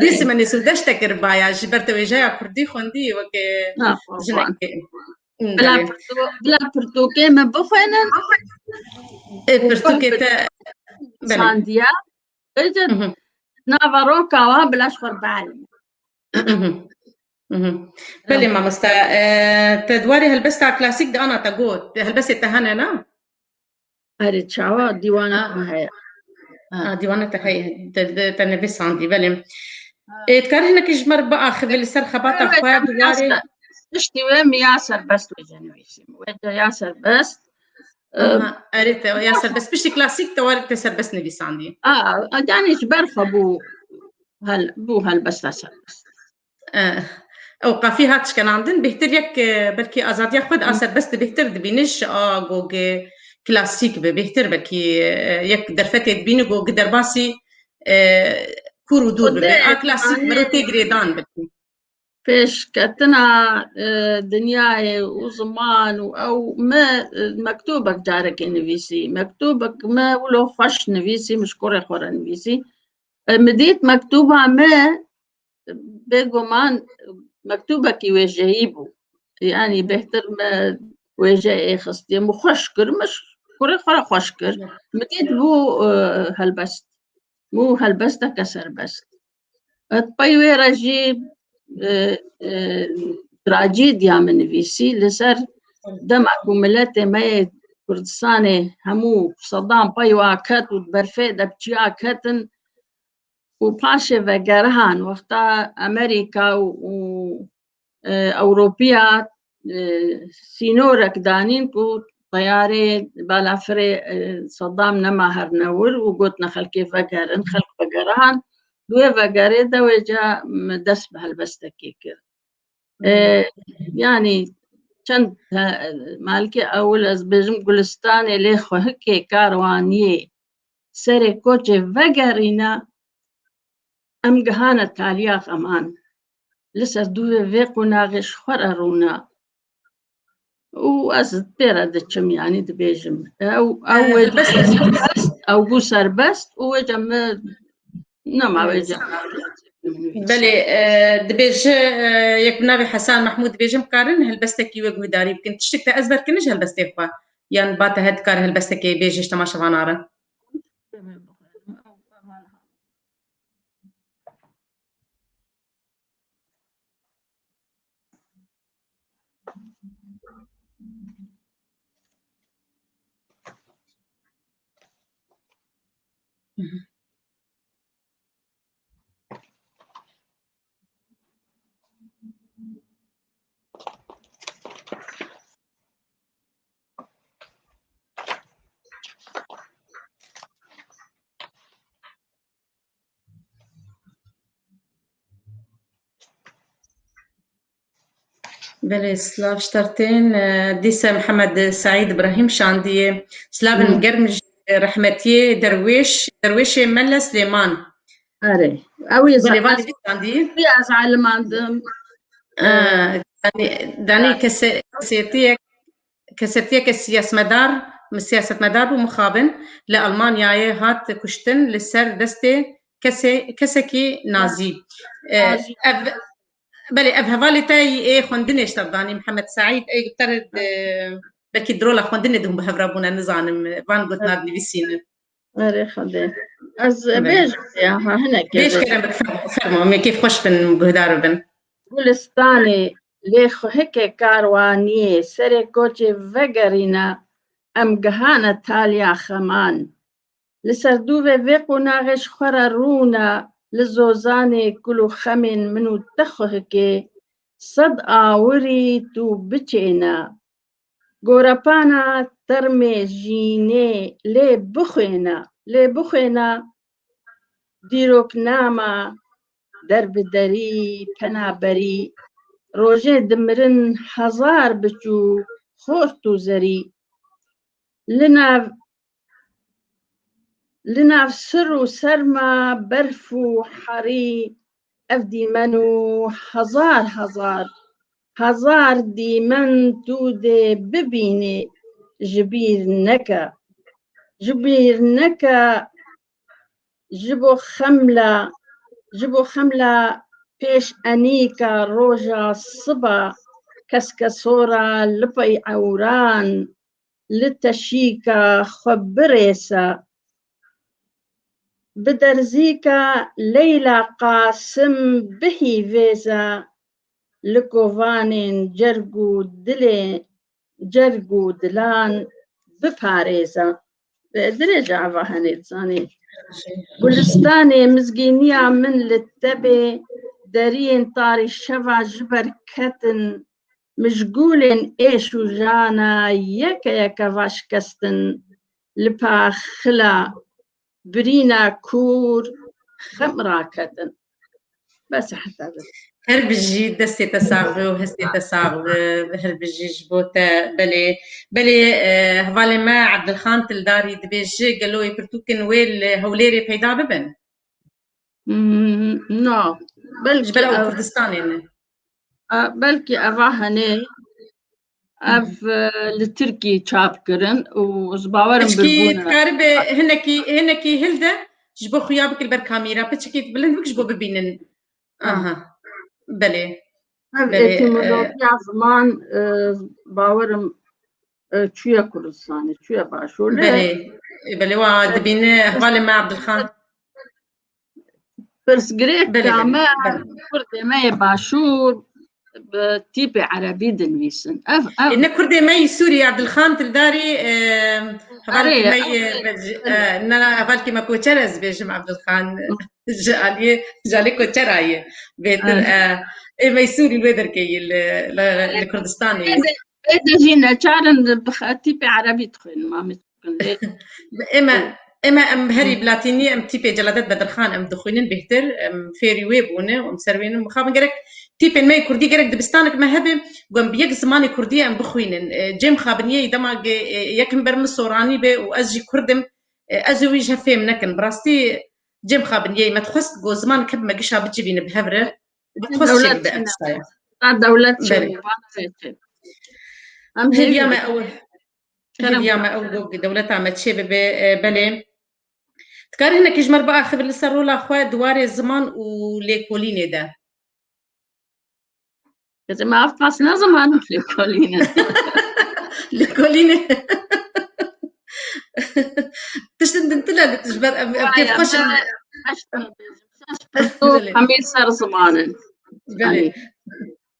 Dîsim, em ê sûdê ji te kiribaya, ji ber te wêjeya kurdî xwendî weke jinekê. Bila pirtû-, bila pirtûkê min bixwînin. Ê, pirtûkê te. Belê. Sandiya. Êca nava roka wa bila ji xwe bielî. Belê mamoste, e, te di warê helbesta klasîk de ana te got, helbestê te hene, na? Erê, çawa dîwana me heye. Ha, dîwana te heye, te, te, te nivîsandî, belê. Ê, dikarî hinekî ji me re biaxivî li ser xebata xwe di warê. Tiştî wê min ya serbest wêce nivîsî. Wêce ya serbest. Aha, erê, te ya serbest. Piştî klasîk te warê te serbest nivîsandî. A, a, yanî ji ber xwe bû hel-, bû helbesta serbest. E, ew qafî hat şkenandin, bêhtir yek, e, belkî azadiya xwe de a serbest de bêhtir dibîne ji a gog klasîk be, bêhtir belkî, e, yek derfetê dibîne gog derbasî, e, kûr û dûr bibe. A klasîk mero tê girêdan belkî. Pêşketina, e, dinyayê û ziman û ew me, e, mektûbek carekê nivîsî. Mektûbek me wilo xweş nivîsî, min ji kurê xwe re nivîsî. E, min dît mektûba me, bêguman mektûbekî wêjeyî bû. Yanî bêhtir me wêje ê xistiye, min xweş kir, min ji kurê xwe re xweş kir. Min dît bû, e, helbest. Bû helbesteke serbest. Di pey wê re jî, e, e, trajîdiya min nivîsî li ser dema ku miletê me yê Kurdistanê hemû Sedam pey wa ket û di berfê de bi çiya ketin û paşê vegerihan wexta Amerîka û, û, e, Ewropiya, e, sînorek danîn ku teyarê balafirê, e, Sedam nema herne wir û gotine xelkê vegerin, xelk vegerihan. Di wê vegerê de wêca min dest bi helbestekê kir. E, yanî çend, e, malikê ewil ez bêjim Gulistanê lê xwe hikê karwaniyê serê koçê vegerîne, em gihane taliya xeman. Li ser dûvê vê qonaxê ji xwe re rûne. Û ez pê re diçim, yanî dibêjim. Ew, ew wê serbest, ew bû serbest û wêca min nema wêca. Belê, e, dibêje, e, yek bi navê Hesan Mehmûd dibêje, em karin helbestekî wê guhdarî bikin. Tiştek te ezber kirine ji helbestê xwe? Yan ba te her dikare helbestekê bêje ji temaşevana re? Belê, silav ji te re tên. E, dîse Mihemed Seîd Îbrahîm şandiye. Silavên germ ji rehmetiyê derwêş, derwêşê Mele Silêman. Erê. Ew ê Belê, van nivîsandî. Ez alimandim. E, danî, danî kese-, kesêtiyek, kesêtiyeke siyasetmedar, siyasetmedar bû mixabin, li Almanyayê hat kuştin li ser destê kesê-, kesekî nazî. E, Nazî. Ev, belê, ev hevalê te yî ê xwendinê ji te danî, Mihemed Seîd, ê te re, e, belkî di rola xwendinê de hûn bi hev re bûne, nizanim, van gotina dinivîsînin. Erê Xwedê. Ez Belê. bêjim ya, ha, hinek Bêj bêjim. kerem, fermo, fermo, em ê kêfxweş bin, guhdar bibin. Gulistanê lê xwe hikê karwaniyê serê koçê vegerîne, em gihane taliya xeman. Li ser dûvê vê qonaxê ji xwe re rûne, li zozanê kul û xemên min û te xwe hikê, sed awirî tu biçêne. Gorepana termê jînê lê bixwêne, lê bixwêne dîroknama derbiderî, penaberî, rojê dimirin hezar biçû xort û zerî. Li nav, li nav sir û serma, berf û herî, ev dîmen û hezar hezar, hezar dîmen tu dê bibînî, ji bîr neke. Ji bîr neke, ji bo xemla, ji bo xemla pêş enîka roja siba, keskesora li pey ewran, li teşîka xwe birêse. Bi derzîka Leyla Qasim bihîvêze, li kovanên cerg û dilê, cerg û dilan biparêze. Dirêj e eva henê, dizanî. Gulistanê mizgîniya min li te bê, deriyên tarî şeva ji ber ketin, mijgûlên êş û jana yeke yeke va şikestin, li paxila birîna kûr xem raketin. Bes e heta vir. Her bijî, destê te sax be û hestê te sax be, her bijî ji bo te. Belê, belê, e, hevalê me Ebdilxan Tildarî dibêje, gelo ê pirtûkên wê li Hewlêrê peyda bibin? Hmm, no. Belkî Ji ber ew ev, Kurdistanê ne. e, belkî eva henê, ev, e, li Tirkî çap kirin û ez bawerim Piçkî birbûne. Dikaribe hinekî, hinekî hilde ji bo xuya bikil ber kamîra. Piçkî bilind bik ji bo bibînin. Aha. Belê. Ev Belê, e, etîmolojiya ziman, e, bawerim, e, çûye Kurdistanê, çûye Başûr. Lê Belê. E, belê, wa e, dibîne hevalê me Abdulxan. Pirsgirêka Belê, belê, me, belê. Kurdê me yê Başûr bi tîpê erebî dinivîsin. Ev, ev. E, ne Kurdê me yî Sûrî, Abdulxan Tildarî, e, hevalkî Erê, me yê, erê, e, erê. Na, na, hevalkî me koçer ez bêjim Abdulxan. Ji aliyê, ji aliyê koçera yê. Bêtir, Evet. e, ê me yî Sûrî wê derkeyî li, li, li Kurdistanê. Ê de, ê de jî neçarin bi xe-, tîpê erebî dixwînin, mamê. Ê me, ê me em herî bi latînî, em tîpê Celadet Bedirxan em dixwînin bêhtir, em fêrî wê bûne, em ser wê ne mixabin. Gerek tîpên me yê kurdî, gerek dibistanek me hebe, ku em bi yek zimanê kurdî em bixwînin. E, cem xabiniyê dema ge, e, yekim ber min soranî be û ez jî kurd im, e, ez û wî ji hev fêm nekin. Bi rastî cem xabiniyê me dixwest ku ziman keb me gişa bicivîne bi hev re. Dixwest Dewlet çêbibe çi ev ne? Qisaya. Ha, dewlet çi Belê. Bû, bana çi? Em Hêviya hêvî me dikin. ew, Kerem hêviya me ew ku dewleta me çê bibe, e, belê. Dikare hinekî ji me re biaxivin li ser rola xwe di warê ziman û lêkolînê de? Kızım, ev qas ne ziman û lêkolîn e? Lêkolînê. Tiştin din tune li ji ber em, em Vay, kêfxweş in. Em, em, em, Belê. Em ê ser ziman in. Belê. Yanî,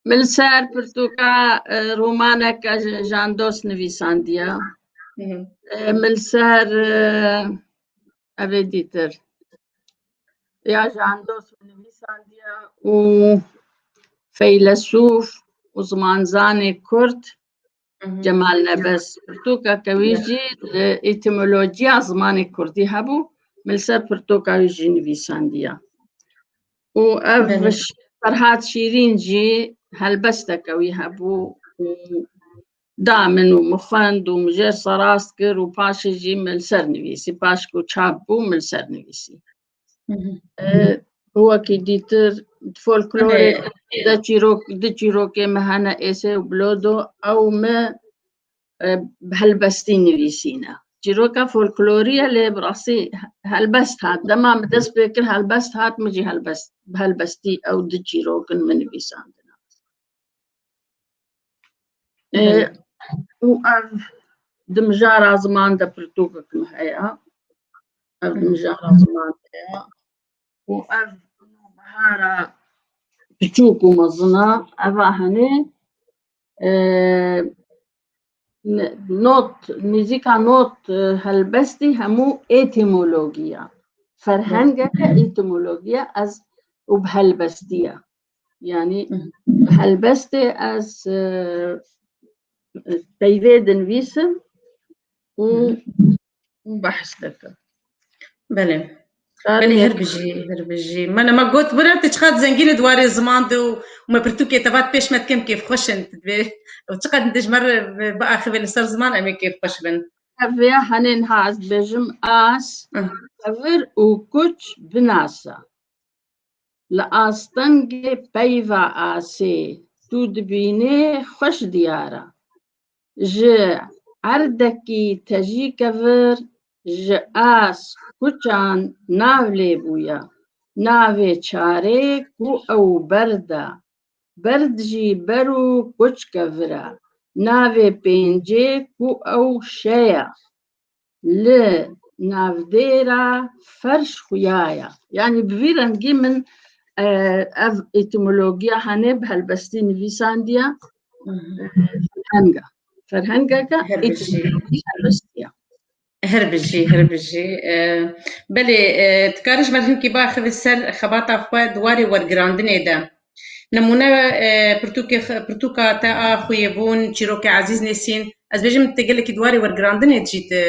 Min li ser pirtûka, e, romaneke J-, Jandos nivîsandiye. Hı hı. E, min li ser, e, ev ê dîtir. Ya Jandos min nivîsandiye û feylesûf û zimanzanê Kurd Hı hı. Cemal Nebes. Pirtûkeke wî Ya. jî li etîmolojiya zimanê Kurdî hebû. Min li ser pirtûka wî jî nivîsandiye. Û ev Belê. Ş-, Ferhat Şîrîn jî helbesteke wî hebû û da min û min xwend û min jê serast kir û paşê jî min li ser nivîsî. Paş ku çap bû, min li ser nivîsî. E, wekî dîtir folklorê de çîrok, di çîrokê me hene, Êsê û Bilodo, ew me, e, bi helbestî nivîsîne. Çîroka folklorî ye, lê bi rastî helbest hat. Dema min dest pê kir, helbest hat, min jî helbest, bi helbestî ew di çîrok in min nivîsandine. E, û ev di mijara ziman de pirtûkek min heye. Ev di mijara ziman de ye. Û ev bihara piçûk û mezin e. Eva henê, e, ne-, not, nêzîka not, e, helbestî hemû etîmologî ye. Ferhengeke etîmologî ye, ez û bi helbestî ye. Yanî bi helbestê ez, e, peyvê dinivîsim û, û behs dikim. Belê. Belê, her bijî, her bijî. Me nema got, bira tu çiqat zengîn î di warê ziman de û me pirtûkê te vat pêş me dikim kêfxweş in, tu dibê. Û çiqat tu ji me re biaxivê li ser ziman, em ê kêfxweş bin. Ev ya henê niha ez dibêjim, as, Hı. Kevir û kuç binasa. Li astengê peyva asê tu dibînê xweş diyar e. Ji erdekî tejî kevir, ji as kuçan nav lê bûye. Navê çarê ku ew berd e. Berd jî ber û kuç kevir e. Navê pêncê ku ew şe ye. Li navdêra ferş xuya ye. Yanî bi vî rengî min, e, ev etîmologiya henê bi helbestî nivîsandiye. Hı hı. E, ferhenga. Ferhengeke Her bijî. Etîmologî helbestî ye. Her bijî, her bijî. E, belê, e, dikarî ji me hinkî biaxivî ser xebata xwe di warê wergirandinê de. Nemûne, e, pirtûkê x-, pirtûka te a xweyîbûn, çîrokê Ezîz Nesîn. Ez bêjim, te gelekî di warê wergirandinê jî te,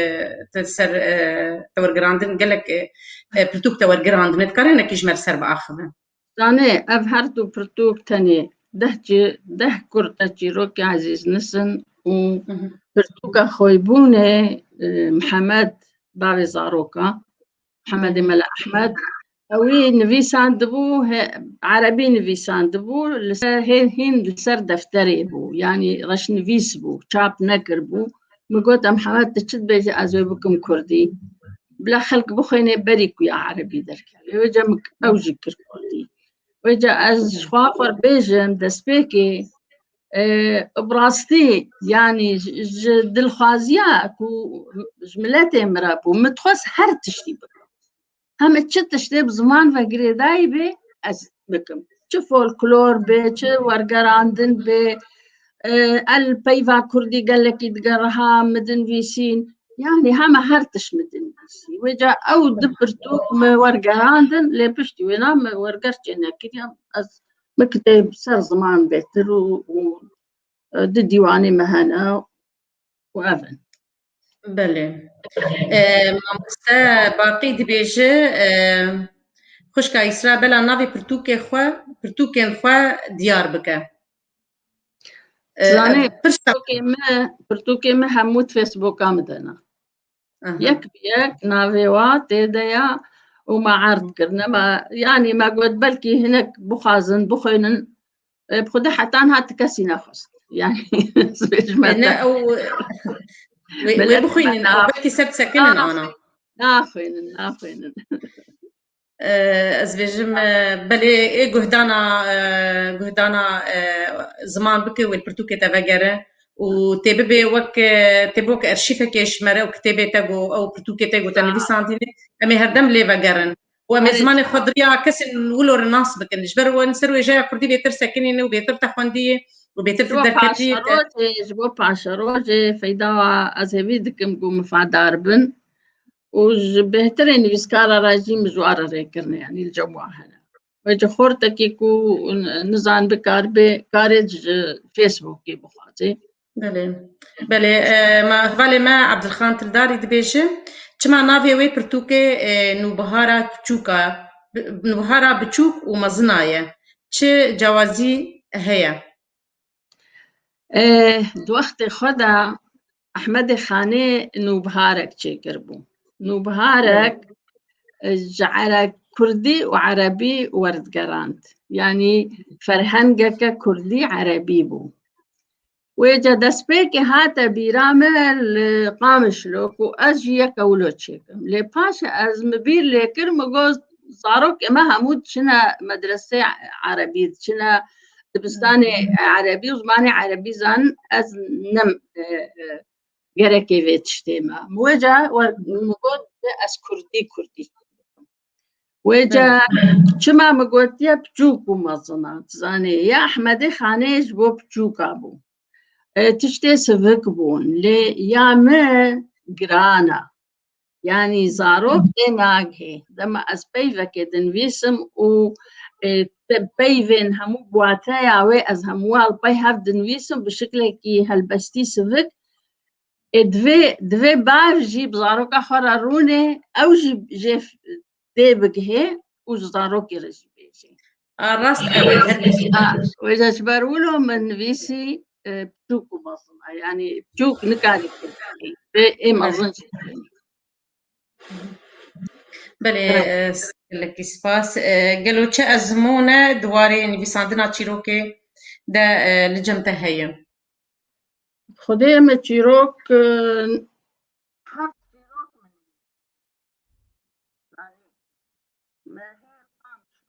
te ser, e, te wergirandin, gelek, e, e, pirtûk te wergirandine. Dikare hinekî ji me li ser biaxive? Zanê, ev her du pirtûk tenê deh çî-, deh kurte çîrokê Ezîz Nesîn û Hı hı. pirtûka xweyîbûnê, e, Mihemed, bavê zaroka, Mihemedê Mela Ehmed, ewî nivîsandibû, he, erebî nivîsandibû, li ser, hê-, hîn li ser defterê bû, yanî reşnivîs bû, çap nekiribû. Min got, "Em Mihemed, tu çi dibêjî, ez wê bikim kurdî. Bila xelk bixwîne berî ku ya erebî derkeve." Wêca min ew jî kir kurdî. Wêca ez ji xwe xwe bêjim, destpêkê, e, bi rastî, yanî ji, ji dilxwaziya ku ji miletê min re bû, min dixwest her tiştî bikim. Heme çi tiştê bi ziman ve girêdayî bê, ez bikim. Çi folklor bê, çi wergerandin bê, e, el peyva kurdî gelekî digeriha min dinivîsîn. Yanî heme her tişt min dinivîsî. Wêca ew du pirtûk min wergerandin, lê piştî wêna min werger çê nekiriye. Ez, min kitêb ser ziman bêtir û, û, e, di dîwanê me hene. û ev in. Belê. E, mamoste Baqî dibêje, e, xwişka Îsra, bela navê pirtûkê xwe, pirtûkên xwe diyar bike. E, Zanê, pirsa- pirtûkê me, pirtûkê me hemû di Facebooka me de ne. Aha. Yek bi yek navê wa tê de ya û me erd kirine. Me, yanî me got belkî hinek bixwazin, bixwînin, e, bi xwedê heta niha ti kesî nexwest. Yanî, ez bêjim E, ne, te. ew, wê, Millet wê bixwînin, ew na-, belkî ser disekinin na-, ana. Naxwînin, naxwînin. E, ez bêjim, e, belê, ê guhdana, e, guhdana, e, ziman bike, wê pirtûkê te vegere û tê bibê wek, e, tê bibê wek erşîfekê ji me re û kitêbê te got, ew pirtûkê te got, te Ha. nivîsandîne, em ê herdem lê vegerin. Û em ê Erê. zimanê xwe di riya kesên wilo re nas bikin. Ji ber wan ser wêjeya kurdî bêtir sekinîne û bêtir te xwendiyê û bêtir Ji te bo derketiyê te. paşerojê, ji bo paşerojê feyda wa ez hêvî dikim ku mifadar bin û ji bêhtirê nivîskara re jî min ji wa re rê kirine, yanî li cem wa hene. Wê ji xortekî ku n-, nizan bikaribê, karê ji Facebookê bixwaze. Belê. Belê, e, ma hevalê me Ebdilxan Tildarî dibêje, çima navê wê pirtûkê, e, Nûbihara Biçûk a, bi-, Nûbihara Biçûk û Mezin a ye? Çi cewazî heye? Ê, di wextê xwe de Ehmedê Xanê nûbiharek çêkiribû. Nûbiharek, e, ji ere-, kurdî û erebî werdigerand. Yanî ferhengeke kurdî erebî bû. Wê ca destpêkê hate bîra min li Qamişlo ku ez jî yek ewlo çêkim. Lê paşê ez min bîr lê kir, min got, zarokê me hemû diçine medresê erebî, diçine dibistanê erebî û zimanê erebî zanin, ez nem, e, e, gerekê vê tiştê me. Wê ca we, min got, ez kurdî, kurdî. Wê ca çima min gotiye piçûk û mezin a, dizanê, ya Ehmedê Xanê ji bo piçûka bû. E, tiştê sivik bûn, lê ya min giran a. Yanî zarok tê nagihê. Dema ez peyvekê dinivîsim û, e, te-, peyvên hemû guateya wê ez hemû al pey hev dinivîsim bi şiklekî helbestî sivik, ê, divê, divê bav jî bi zaroka xwe re rûnê, ew jî jê f-, dê bigihê û ji zarokê re jî bêjê. A, rast e, wê her kesî. A, wê ji ber wilo min nivîsî, e, piçûk û mezin e. Yanî piçûk nikarî kir. Vê ê mezin jî. Belê, e, gelekî spas. E, gelo çi ezmûne di warê nivîsandina çîrokê de, e, li cem te heye? Xwedê me çîrok, e, heft çîrok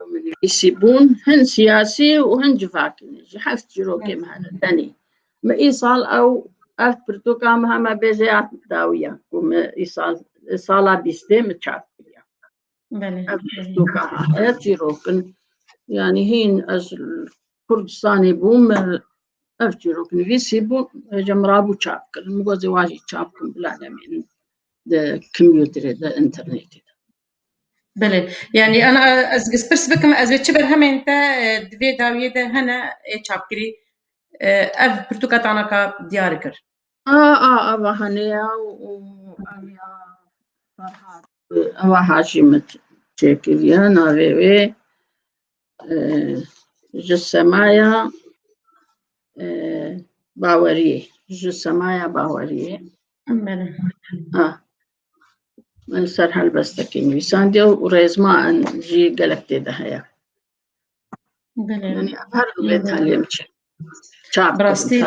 min nivîsî bûn, hin siyasî û hin civakî ne. Ji heft çîrokê me hene tenê. Me îsal ew, ev pirtûka me hema bêje ya dawiya, ku me îsal, sala bîstê me çap kiriya. Belê, Ev belê. Pirtûka heye çîrok in. Yanî hîn ez Kurdistanê bûm, ev çîrok nivîsî bû, êca min rabû çap kirin. Min got, "Zê wa jî çap kim, bila nemînin di kompûterê de, înternetê de." Belê. Yanî, ana, ez, ez pirs bikim, ez ê çi berhemên te, e, di vê dawiyê de hene, ê çapkirî, e, ev pirtûka te anaka diyar kir? A, a, ava hene ya û, û ev ya Ferhat. Ava ha jî min çêkiriye, navê wê, e, ji semaya, e, baweriyê. Ji semaya baweriyê. Belê. Ha. Min ser helbestekê nivîsandiye û rêzma jî gelek tê de heye. Belê. Yanî ev her du bê Belê. Talê min çi. Çap Bi rastî.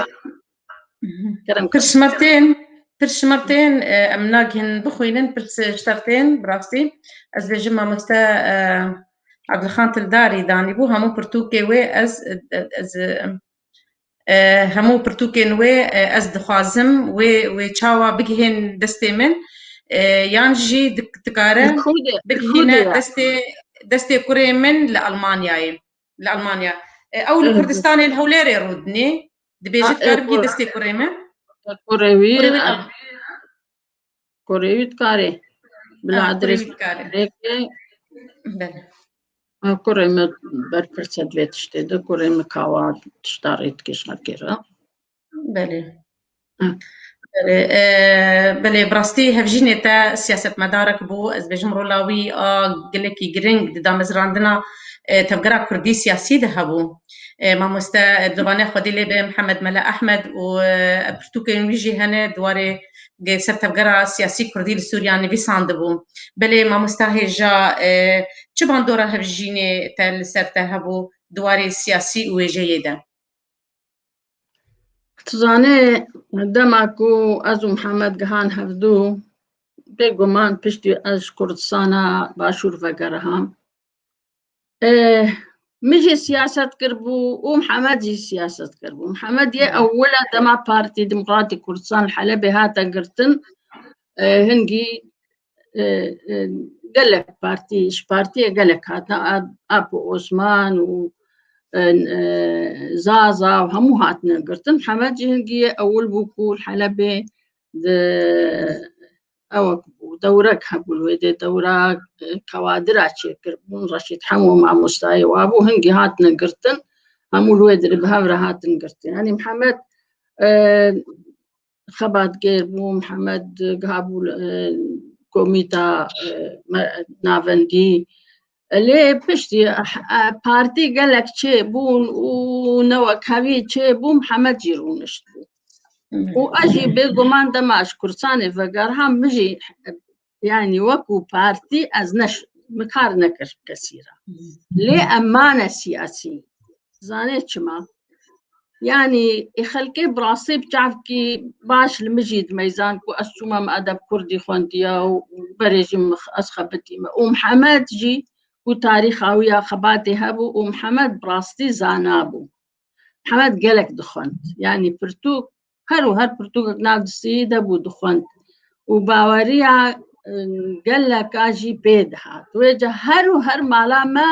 Kerem Pir şimirtên, pir şimirtên, e, em nagihên bixwînin, pir şimirtên, bi rastî. Ez bêjim mamoste, e, Abdulxan Tildarî danîbû, hemû pirtûkê wê ez, e, ez, e, e, hemû pirtûkên wê, e, ez dixwazim wê, wê çawa bigihên destê min, e, yan jî dik-, dikare bigihîne destê, destê kurê min li Almanyayê. Li Almanya. E, ew li Kurdistanê, li Hewlêrê rûdinê. Dibêje dikare bigihîne destê kurê min. Kurê wî, kurê wî, kurê wî dikare. Bila adres dikare. Belê. Kurê min berpirse di vê tiştê de, kurê min kawa tişta rê dike ji xelkê re. Belê. Belê, e, belê, bi rastî hevjînê te siyasetmedarek bû, ez bêjim rola wî a gelekî giring di damezrandina, e, tevgera kurdî siyasî de hebû. E, mamoste, e, dovane Xwedê lê be Mihemed Mele Ehmed û, e, pirtûkên wî jî hene di warê ge-, ser tevgera siyasî kurdî li Sûriya nivîsandibû. Belê mamosta hêja, e, çi bandora hevjînê te li ser te hebû di warê siyasî û wêjeyê de? Tu zanê, dema ku ez û Mihemed gihan hevdû, bêguman piştî ez ji Kurdistana Başûr vegeriham. Eh, min jî siyaset kiribû û Mihemed jî siyaset kiribû. Mihemed yê ewil e dema Partî Demokratîk Kurdistan li Helebê hate girtin, eh, hingî, eh, eh, gelek partî, ji partiyê gelek hatin, A-, Apo Osman û, eh, eh, Zaza û hemû hatine girtin. Mihemed jî hingî yê ewil bû ku li Helebê di ewek bû, dewrek hebû li wê dê, dewra, e, kewadira çêkirbûn, Reşîd Hemo mamostayê wa bû, hingî hatine girtin, hemû li wê dirê bi hev re hatin girtin. Yanî Mihemed, e, xebatgêr bû, Mihemed gihabû, e, komîta, e, me-, navendî, Lê piştî, eh, eh, partî gelek çêbûn û newekhevî çêbû, Mihemed jî rûnişt bû. Û ez jî bêguman dema ji Kursanê vegerham, min jî, yanî wekû partî ez neş-, min kar nekir kesî re. Lê em mane siyasî. Zanê çima? Yanî, ê xelkê bi rastî bi çavkî baş li min jî dimeyzan ku ez çûme me edeb kurdî xwendiya û berê jî min x-, ez xebitîme. Û Mihemed jî ku tarîxa wî ya xebatê hebû û Mihemed bi rastî zana bû. Mihemed gelek dixwend. Yanî pirtûk, her û her pirtûkek nav distî de bû dixwend. Û baweriya, e, geleka jî pê dihat. Wê ca her û her mala me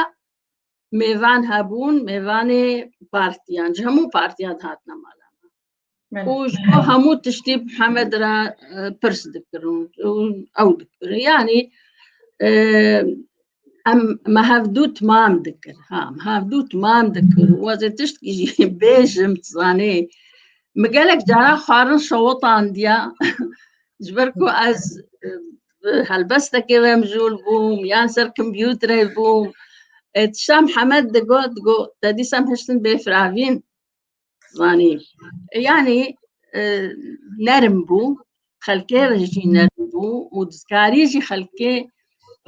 mêvan hebûn, mêvanê partiyan, ji hemû partiyan dihatine mala me. Belê. Û ji bo hemû tiştî Mihemed re, e, pirs dikirin û ew dikirin. Yanî, e, em, me hevdû timam dikir. Ha, me hevdû timam dikir. Û ez ê tiştkî jî bêjim, tu zanî. Min gelek cara xwarin şewitandiya. Ji ber ku ez, e, bi helbestekê ve mijûl bûm, yan ser kompûterê bûm. E, tişta Mihemed digot, digot, te dîsa em hiştin bê firavîn. Zanî. E, yanî, e, nerm bû, xelkê re jî nerm bû û dikarî jî xelkê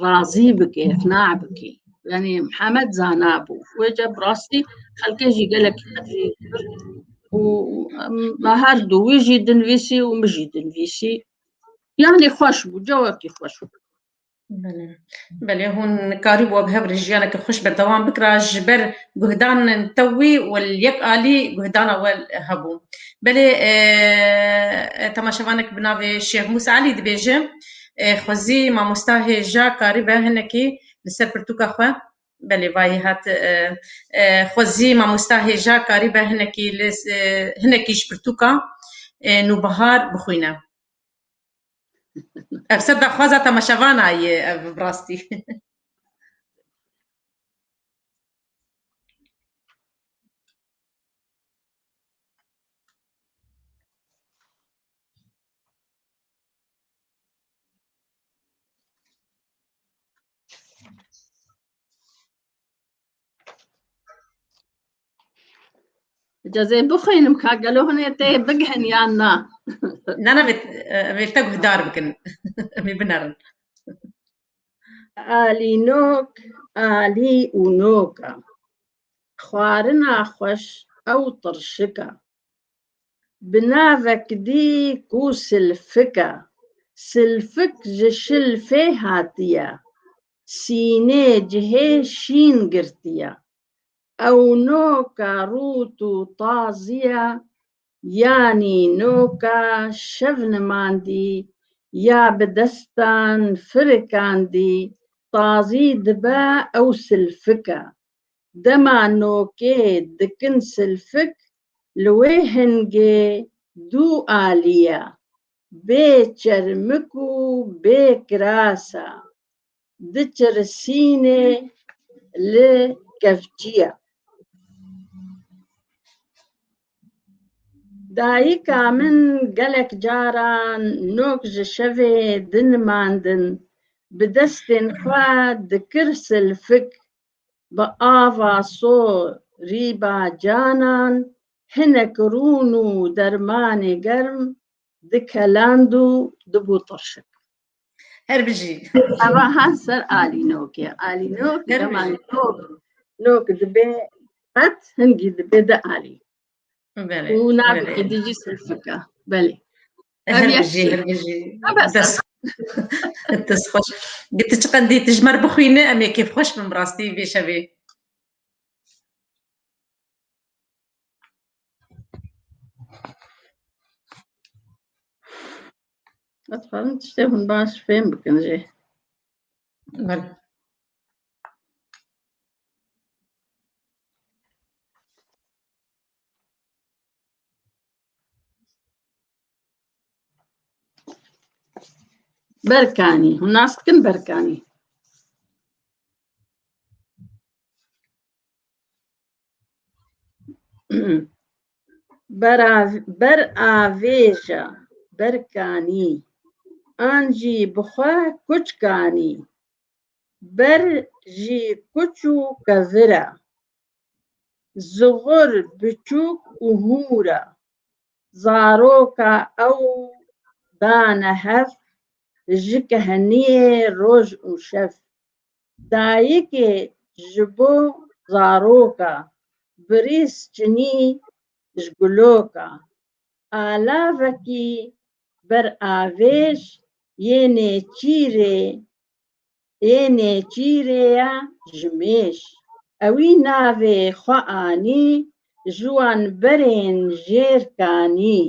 razî bike, iqna bike. Yanî Mihemed zana bû. Wê ca bi rastî xelkê jî gelek qedrî kir û, em, me her du, wî jî dinivîsî û min jî dinivîsî. Yanî xweş bû, cewekî xweş bû. Belê. Belê, hûn karîbû bi hev re jiyaneke xweş berdewam bikira ji ber guhdanên tewî û li yek alî guhdana we hebû. Belê, e, e, temaşevanek bi navê Şêx Mûsa Elî dibêje, e, xwezî mamosta hêja karîbe hinekî li ser pirtûka xwe. Belê, vayî hat, e, e, xwezî mamosta hêja karîbe hinekî li, e, hinekî ji pirtûka, e, Nûbihar bixwîne. Ev ser daxwaza temaşevana ye, ev bi rastî. Cezê bixwînim ka gelo hûn ê tê bigihin yan na? Na, na, vê, vê te guhdar bikin. Em ê binerin. Alî nok, alî û noka. Xwarina xweş ew tirşika. Bi navek dî ku silfik e. Silfik ji şilfê hatiye. Sînê cihê şîn girtiye. Ew noka rût û tazî ye, yanî noka şev nimandî ya bi destan firikandî tazî dibe ew silfik e. Dema nokê dikin silfik, li wê hingê du alî ye, bê çermik û bê kiras e, diçir sînê li kevçiya. Dayika min gelek caran nok ji şevê dinimandin, bi destên xwe dikir silfik, bi ava so rîba canan, hinek rûn û dermanê germ dikeland û dibû tirşik. Her bijî. Eva ha ser alînokê. Alînok, her dema bijî. Nok, nok dibe qet, hingî dibe di alî. Belê, û navê belê. Êdî jî silfik e. Belê. Her bijî, her bijî. Dest, dest xweş. Giti çi qendî tu ji me re bixwîne, em ê kêfxweş bin bi rastî vê şevê. Ez dixwazim tiştê hûn baş fêm bikin jê. Belê. Berkanî. Hûn nas dikin Berkanî? Ber av-, ber avêja Berkanî, an jî bi xwe kuçkanî. Ber jî kuç û kevir e, zixur, biçûk û hûr e. Zaroka ew dane hev, ji kehniyê roj û şev. Dayikê ji bo zaroka birîz çinî ji guloka. Alavekî beravêj yê nêçîrê, yê nêçîrê ye ji mêj. Ewî navê xwe anî ji wan berên jêr kanî,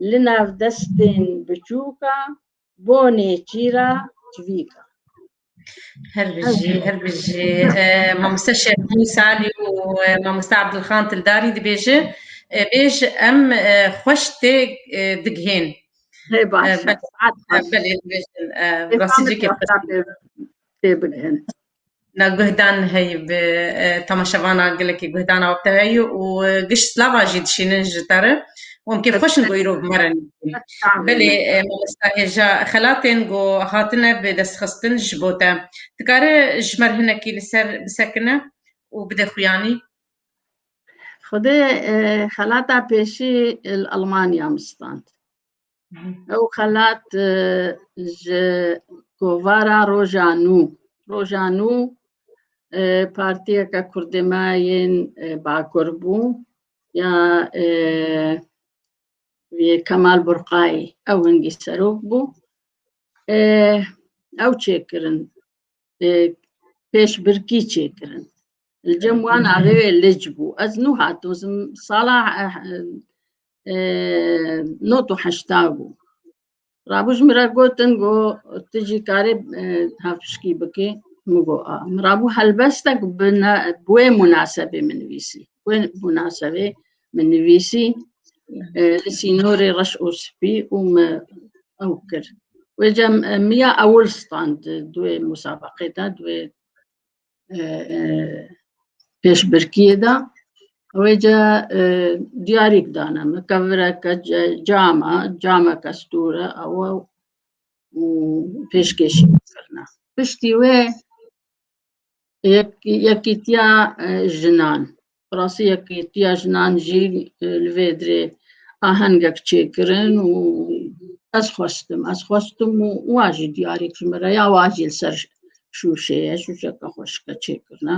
li nav destên biçûka bo nêçîra çivîka. Her bijî, her bijî. E, mamoste Şevbîn Salî û, e, mamoste Abdulxan Tildarî dibêje, e, bêj em, e, xweş tê, e, digihên. Hê baş, e, be-, saet e, xweş. Belê, dibêjin, e, Ê, rastî samet cihekî xweş. Pê, pê bigihên. Na guhdan heyî bi, e, temaşevana gelekî guhdana wekte heyî û, e, giş slava jî dişînin ji te re. Û em kêfxweş in ku îro bi me re nîtin. Belê, e, mamosta hêja xelatên ku hatine bi destxistin ji bo te. Dikare ji me re hinekî li ser bisekine û bide xuyanî? Xwedê, e, xelata pêşî li Almanya min stand. Ew xelat, e, ji kovara Roja Nû. Roja Nû, e, partiyeke kurdê me yên, e, Bakur bû. Ya, e, vê Kemal Burqayî, ew hingî serok bû. E, ew çêkirin. E, pêşbirkî çêkirin. Li cem wan avê wê lic bû. Ez nû hatim, ez sala, e, e, nod û heşta bû. Rabû ji min re gotin, got, tu jî karê, e, hevpişkî bikî. Min got, a. Min rabû helbestek bi ne-, bi wê munasebê min nivîsî. Wê munasebê min nivîsî, e, li sînorê reş û spî û min ew kir. Wê cem, e, min ya ewil stand di wê musabeqê de, di wê, e, e, pêşbirkiyê de. Wê ce, e, diyarîk dane min. Kevireke ce-, cam e, cameke stûr e, ew e û pêşkêşî kirine. Piştî wê Yek-, yekîtiya, e, jinan. Rastî yekîtiya jinan jî, e, li vê dirê ahengek çêkirin û ez xwestim, ez xwestim û wa jî diyarî ji min re ya wa jî li ser şûşe ye, şûşeke xweşike çêkirine.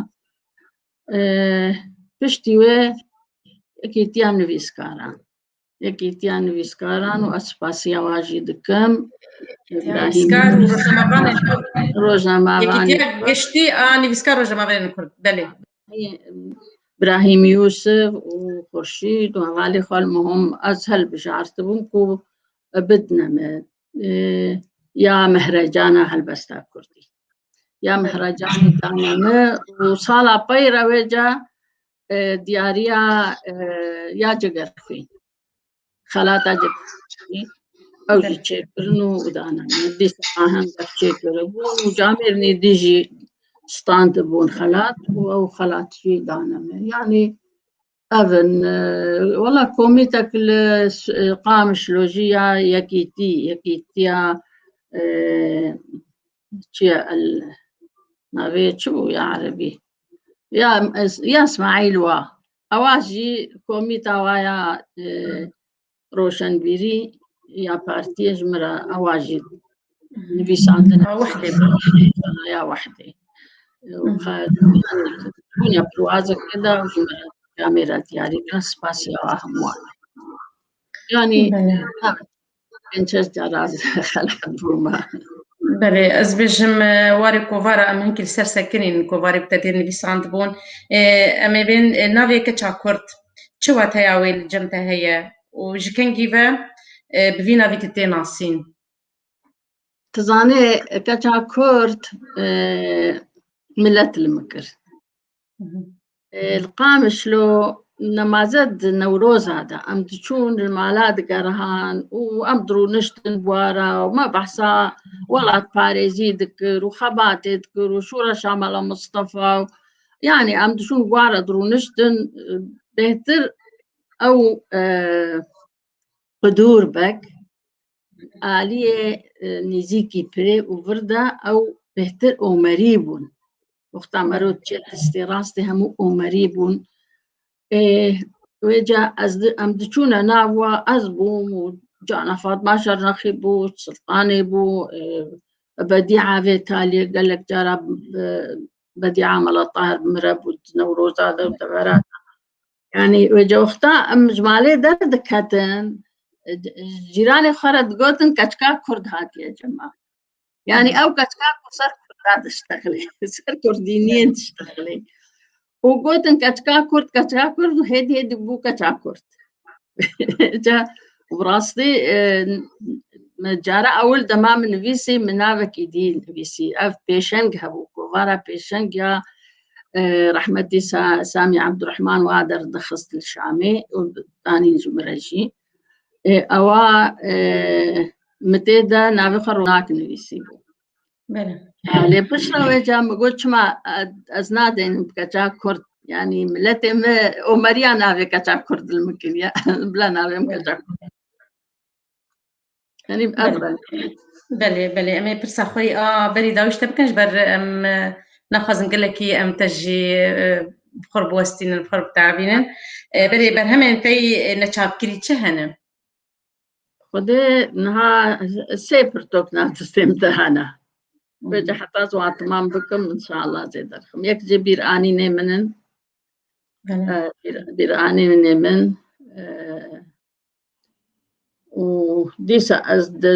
E, piştî wê yekîtiya nivîskaran. Yekîtiya nivîskaran û ez spasiya wa jî dikim. Yekîtiya Îbrahîm nivîskar û rojnamevanên. Rojnamevanên. Yekîtiya giştî a nivîskar rojnamevanên Kurd. Belê. Îbrahîm Yûsif û Xurşîd û hevalê xwe li min hom ez hilbijartibûm ku bidine me, e, ya Mehrecana helbesta Kurdî. Ya Mehrecanê dane me û sala pey re wê ca e, diyariya, e, ya Cegerxwîn. Xelata Cegerxwîn. Ew jî çêkirin û dane min. Dîsa ahengek çêkiribûn û camêrnî dî jî stand bûn xelat û ew xelat jî dane min. Yanî ev in, e, wela komîtek li s-, e, Qamişlo jî ya yekîtî, yekîtiya, e, çi ye, el, navê çi bû ya erebî? Ya, ya Îsmaîl wa. Ewa jî komîta wa ya, e, roşenbîrî ya partiyê ji min re ewa jî nivîsandine. Ya Wehdê. Ya Wehdê. Û Hı. Xe-, yanî, bûne pirwazeke de ji min re camêra diyarî kir. Spasiya wa hemû. Yanî, Belê. Evet. Pênc şeş cara ez xelat bûme. Belê, ez bêjim, e, warê kovara em hinkî li ser sekinîn, kovarê bi te tê nivîsandibûn. E, em ê bên, e, navê keça Kurd, çi wateya wê li cem te heye û ji kengî ve, e, bi vî navî tu tê nasîn? Tu zanî, keça Kurd, e, milet li min kir. Hı hı. E, li Qamişlo nemaze di Newroza de em diçûn li mala digerihan û em dirûniştin bi wa re û me behsa welatparêzî dikir û xebatê dikir û Şûreşa Mela Mistefa û, yanî em diçûn bi wa re dirûniştin, e, bêhtir ew, e, Qidûr Beg, aliyê, e, nêzîkî pirê û vir de ew bêhtir omerî bûn. Wexta mero diçê tiştê rastê hemû Omerî bûn. Ê, wê ca ez di-, em diçûne nav wa, ez bûm û cana Fatma Şernaxî bû, Siltanê bû, ê, Bedîa vê taliyê gelek cara, e, Bedîa Mela Tahir mire bû, di Newroza de û devera de. Yanî wê ca wexta em ji malê derdiketin, e, cîranê xwe re digotin keçika Kurd hatiye cema. Yanî ew keçika ku ser Kurda diştexilê, ser Kurdîniyên diştexilê. Û gotin keçika Kurd, keçika Kurd û hêdî hêdî bû keça Kurd. Ca, bi rastî, e, me cara ewil dema min nivîsî, min navekî dî nivîsî. Ev pêşeng hebû, kovara pêşeng ya, e, rehmetî Sa-, Samî Ebdurehman wa derdixist li Şamê û danîn ji min re jî. Ê, ewa, e, min tê de navê xwe Ronak nivîsîbû. Belê. Lê piştre wê ca min got, çima, e, ez nadênim keça Kurd? Yanî miletê me Omeriya navê keça Kurd li min kiriye. Bila navê min keça Kurd. Yanî ev Belê. reng. Belê, belê. Em ê pirsa xwe yî a berî dawî ji te bikin, ji ber em, e, naxwazin gelekî em te jî, e, bi xwe re biwestînin, bi xwe re bitehabînin. E, berê berhemên te yî, e, neçapkirî çi hene? Xwedê niha sê pirtok nav destê min de hene. Vêca heta ez wan temam bikim, înşallah zê derxim. Yek jê bîranînê min in. Belê. E, bîr-, bîranînê min, e, û dîsa ez di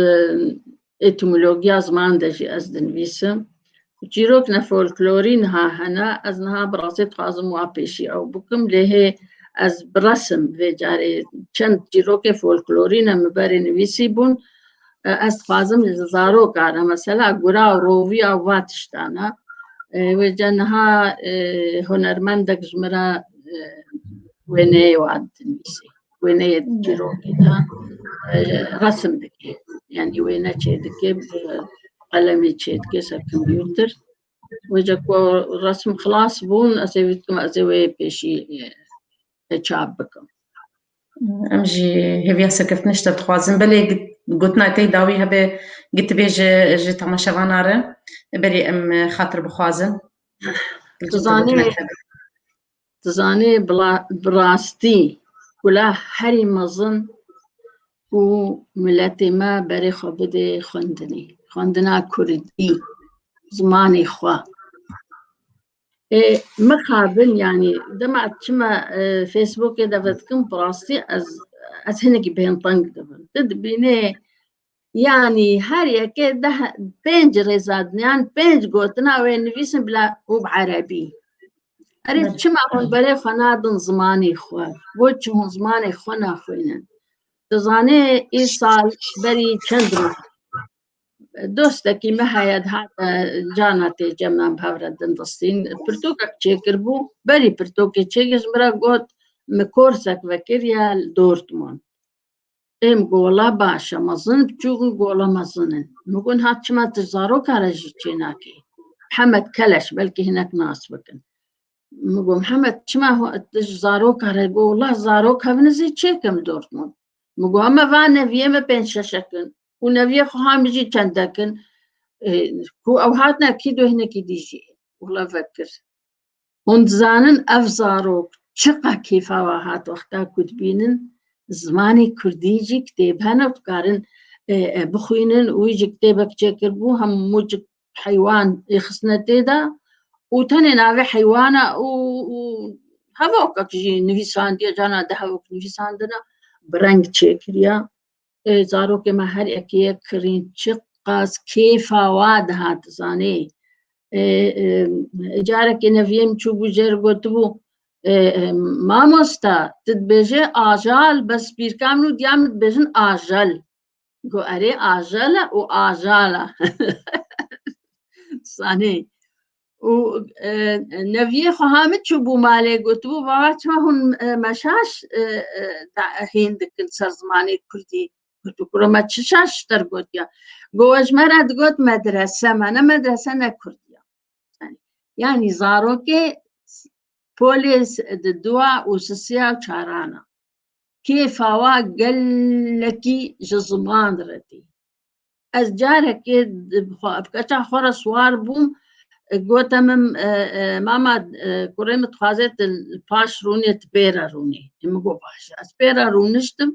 etimolojiya ziman de jî ez dinivîsim. Çîrok ne folklorî niha hene, ez niha bi rastî dixwazim wa pêşî ew bikim, lê hê ez bi resim vê carê çend çîrokê folklorî ne min berê nivîsî bûn. E, ez dixwazim ji zaroka re, mesela gura û roviya û va tiştane. E, wê ca niha, e, hunermendek ji min re, e, wêneyê wa dinivîsî. Wêneyê çîrokê de, e, resim dike. Yanî wêne çêdike, bi qelemê çêdike ser kompûter. Wê ca ku resim xilas bûn, ez ê wî dikim, ez ê wê pêşî, e, e, çap bikim. Em jî hêviya serkeftinê ji te dixwazin. Belê git-, gotina te yî dawî hebe, gitibê ji, ji temaşevana re. Belê em, e, xatir bixwazin. Tu zanî, tu zanî bila-, bi rastî kula herî mezin ku miletê me berê xwe bidê xwendinê. Xwendina kurdî, zimanê xwe. Ê, mixabin, yanî, dema çima, e, Facebookê de vedikim, bi rastî ez, ez hinekî bêhn teng dibim. Tu dibînê, yanî, her yekê deh, pênc rêza din, yan pênc gotina wê nivîsin bila û bi erebî. Erê, Evet. Çima hûn berê xwe nadin zimanê xwe? Bo çi hûn zimanê xwe naxwînin? Tu zanê, îsal berî çend roj dostekî me heye, dihate cana tê cem, em bi hev re din distîn. Pirtûkek çêkiribû, berî pirtûkê çêkir ji min re got, min korsek vekiriye li Dortmund. Ê, min got, wela baş e, mezin in, biçûk in, got, wela mezin in. Min got, niha çima tu ji zaroka re jî çênakî? Mihemed Keleş, belkî hinek nas bikin. Min got, Mihemed, çima ho-, tu ji zaroka re? Got, wela zarok hebin, ez ê çêkim Dortmund. Min got, ama va neviyê me pênc şeşek in. Û neviyê xwe ha min jî çendek in. E, ku ew hatine kî do hinekî dî jî. Wela vekir. Hûn dizanin ev zarok çiqa kêfa wa hat wexta ku dibînin zimanê kurdî jî kitêb hene û dikarin, e, e, bixwînin û wî jî kitêbek çêkiribû, hemû cik heywan ê xistine tê de û tenê navê heywana û, û hevokek jî nivîsandiye, cana di hevok nivîsandine, bi reng çêkiriye. Ê, zarokê me her yekê yek kirîn, çiqas kêfa wa dihat, zanê. Ê, ê, carekê neviyê min çûbû jê re gotibû, ê, ê, mamosta, tu dibêje ajal, bes pîrka min û diya min dibêjin ajel. Got, erê, ajel e û ajal e. Zanê. Û, e, neviyê xwe ha min çûbû malê, gotibû, baba, çima hûn, e, me şaş, e, e, da-, hîn dikin ser zimanê kurdî? Gotu, kuro me çi şaş ji te re gotiya? Got, we ji me re digot medrese, me ne medrese ne kurdî ye. Yanî, yanî zarokê polê s-, di dua û sisiya û çarana. Kêfa wa gelekî ji ziman re tê. Ez carekê di-, bi xwe, bi keça xwe re siwar bûm, Gote min, e, e, mama, e, kurê min dixwaze tu li paş rûnê, tu pê re rûnê. Min got, baş e. Ez pê re rûniştim.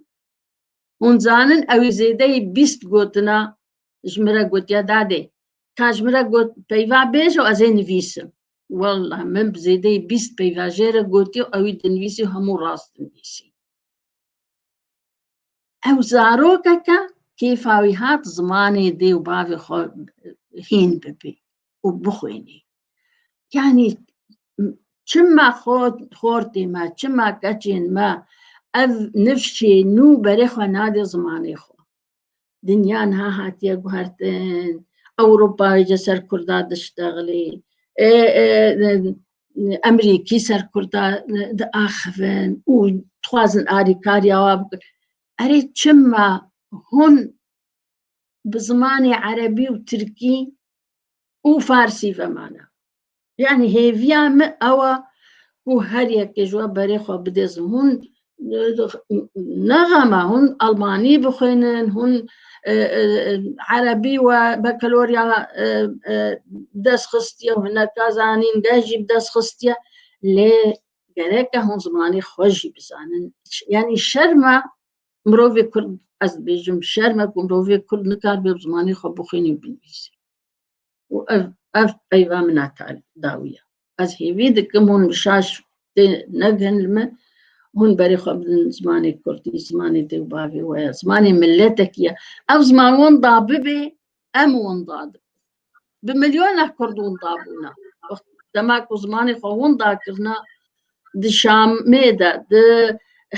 Hûn zanin, ew ê zêdeyî bîst gotina ji min re gotiye, dadê, ka ji min re got, peyva bêje û ez ê nivîsim. Wallah, min bi zêdeyî bîst peyva jê re gotiye û ew ê dinivîsî û hemû rast dinivîsî. Ew zarokeke kêfa wî hat zimanê dê û bavê xwe hîn bibe û bixwîne. Yanî çima xo-, xortê me, çima keçên me ev nifşê nû berê xwe nade zimanê xwe? Dinya niha hatiye guhertin, Ewropa ji ser Kurda diştexilî, e, e, e, Emerîkî ser Kurda diaxivin û dixwazin alîkariya wa bikin. Erê, çima hûn bi zimanê erebî û tirkî û farsî vemane? Yanî hêviya min ew e ku her yekê ji we berê xwe bidê ziman. Hûn, e, ne xema, hûn almanî bixwînin, hûn, e, e, e, erebî we bakalorya, e, e, bi dest xistiye û hineka zanîngeh jî bi dest xistiye. Lê gereke hûn zimanê xwe jî bizanin. Yanî şerm e mirovê Kurd, ez dibêjim, şerm e ku mirovê Kurd nikaribe bi zimanê xwe bixwîne û binivîse. Û ev, ev peyva min a dawî ye. Ez hêvî dikim hûn bi şaş tê negihin li min, hûn berê xwe bidin zimanê Kurdî, zimanê dê û bavê we ye, zimanê miletekî ye. Ev ziman winda bibe, em winda dibin. Bi milyonek Kurd winda bûne. Wext dema ku zimanê xwe winda kirine, di Şamê de, di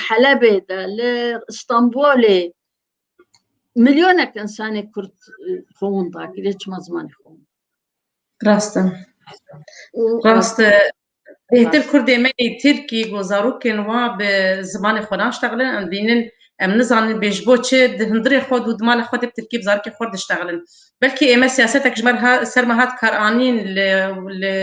Helebê de, li Stenbolê milyonek insanê Kurd, e, xwe winda kiriye, çima zimanê xwe winda? Rast e. Û Rast e. Bêhtir Kurdê me yê Tirkî ku zarokên wa bi zimanê xwe naştexilin, em dînin, em nizanin bê ji bo çi di hundirê xwe û di mala xwe de bi Tirkî bi zarokê xwe diştexilin. Belkî ême siyasetek ji me ha-, ser me hat karanîn li, li,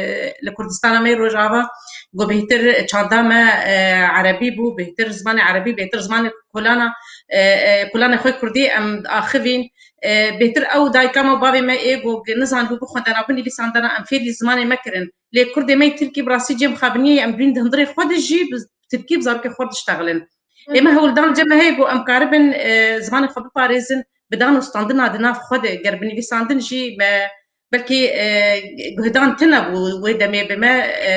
li Kurdistana me yê Rojava, ku bêhtir çanda me, e, erebî bû, bêhtir zimanê erebî, bêhtir zimanê kolana, e, e, kolanê xwe kurdî em axivîn. E, bêhtir ew dayika me û bavê me ê ku nizanibû bixwendena, binivîsandena, em fêrî zimanê me kirin. Lê Kurdê me yê Tirkî bi rastî cem xebiniyê em dibînin di hundirê xwe de jî bi Tirkî bi zarokê xwe diştexilin. Ê me hewldan cem me heye ku em karibin, e, zimanê xwe biparêzin, bi dan û standina di nav xwe de, ger binivîsandin jî me belkî, e, guhdan tune bû wê demê bi me, e,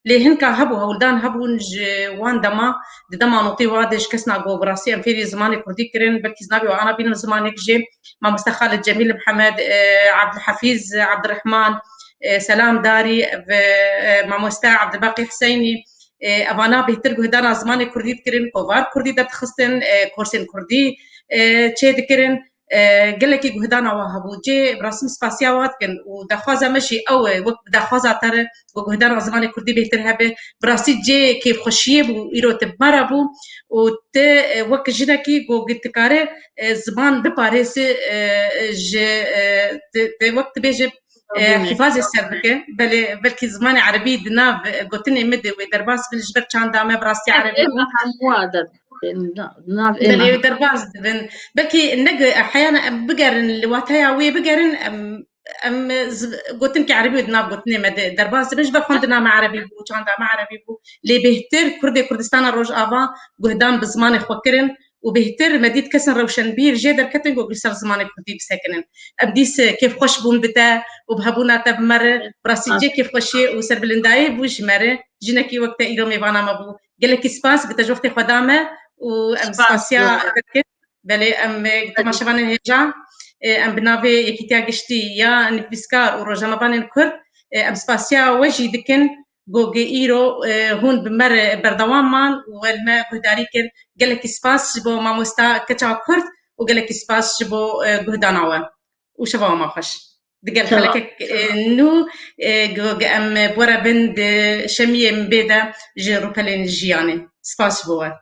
lê hinka hebû, hewldan hebûn ji wan dema, di dema notê wa de ji kesna ku bi rastî em fêrî zimanê kurdî kirin, belkî ez nabê wana bînim zimanek jê, mamoste Xalid Cemîl Mihemed, e, Abdulhefîz Abdurrehman, e, Selam Darî, ve, e, mamoste Abdulbaqî Hiseynî, e, evana bêhtir guhdana zimanê kurdî dikirin, kovar kurdî derdixistin, e, korsên kurdî, e, çêdikirin. E, gelekî guhdana wa hebû. Cê bi rastî spasiya wa dikin û daxwaza me jî ew e, wek daxwaza te re, ku guhdana zimanê kurdî bêhtir hebe. Bi rastî cê kêfxweşiyê bû, îro tu bi me re bû û tu, e, wek jinekî ku tu dikare, e, ziman biparêzi, e, ji, e, tu, tu wek tu bêjî, e, hîfazê ser bike. Belê, belkî zimanê erebî di nav, e, gotinê min de wê derbas bin, ji ber çanda me bi rastî erebî bû. Hemû adet, e, na-, nav ê Belê, me. Wê derbas dibin. Belkî ne ge-, heyana em bigerin, li wateya wê bigerin, em, em z-, gotinkê erebî wê di nav gotinê me de derbas dibin. Ji ber xwendina me erebî bû, çanda me erebî bû. Lê bêhtir Kurdê Kurdistana Rojava guhdan bi zimanê xwe kirin. û bêhtir me dît kesên rewşenbîr jê derketin ku li ser zimanê kurdî bisekinin. Em dîs kêfxweş bûn bi te û bi hebûna te bi me re. Bi rastî cê kêfxweşiyê û serbilindayê bû ji me re. Jinekî wek te îro mêvana me bû. Gelekî spas, ku te ji wextê xwe da me û em spasiya te dikin. Belê, em, e, temaşevanên hêja, e, em bi navê Yekîtiya Giştî ya Nivîskar û Rojnamevanên Kurd, e, em spasiya we jî dikin. Go ge îro, e, hûn bi me re berdewam man û we li me guhdarî kir. Gelekî spas ji bo mamosta keça Kurd û gelekî spas ji bo, e, guhdana we. Û şeva we ma xweş. Digel xelekek, e, nû, e, go ge em bi we re bin di şemiyê min bê de ji rûpelên jiyanê. Spas ji bo we.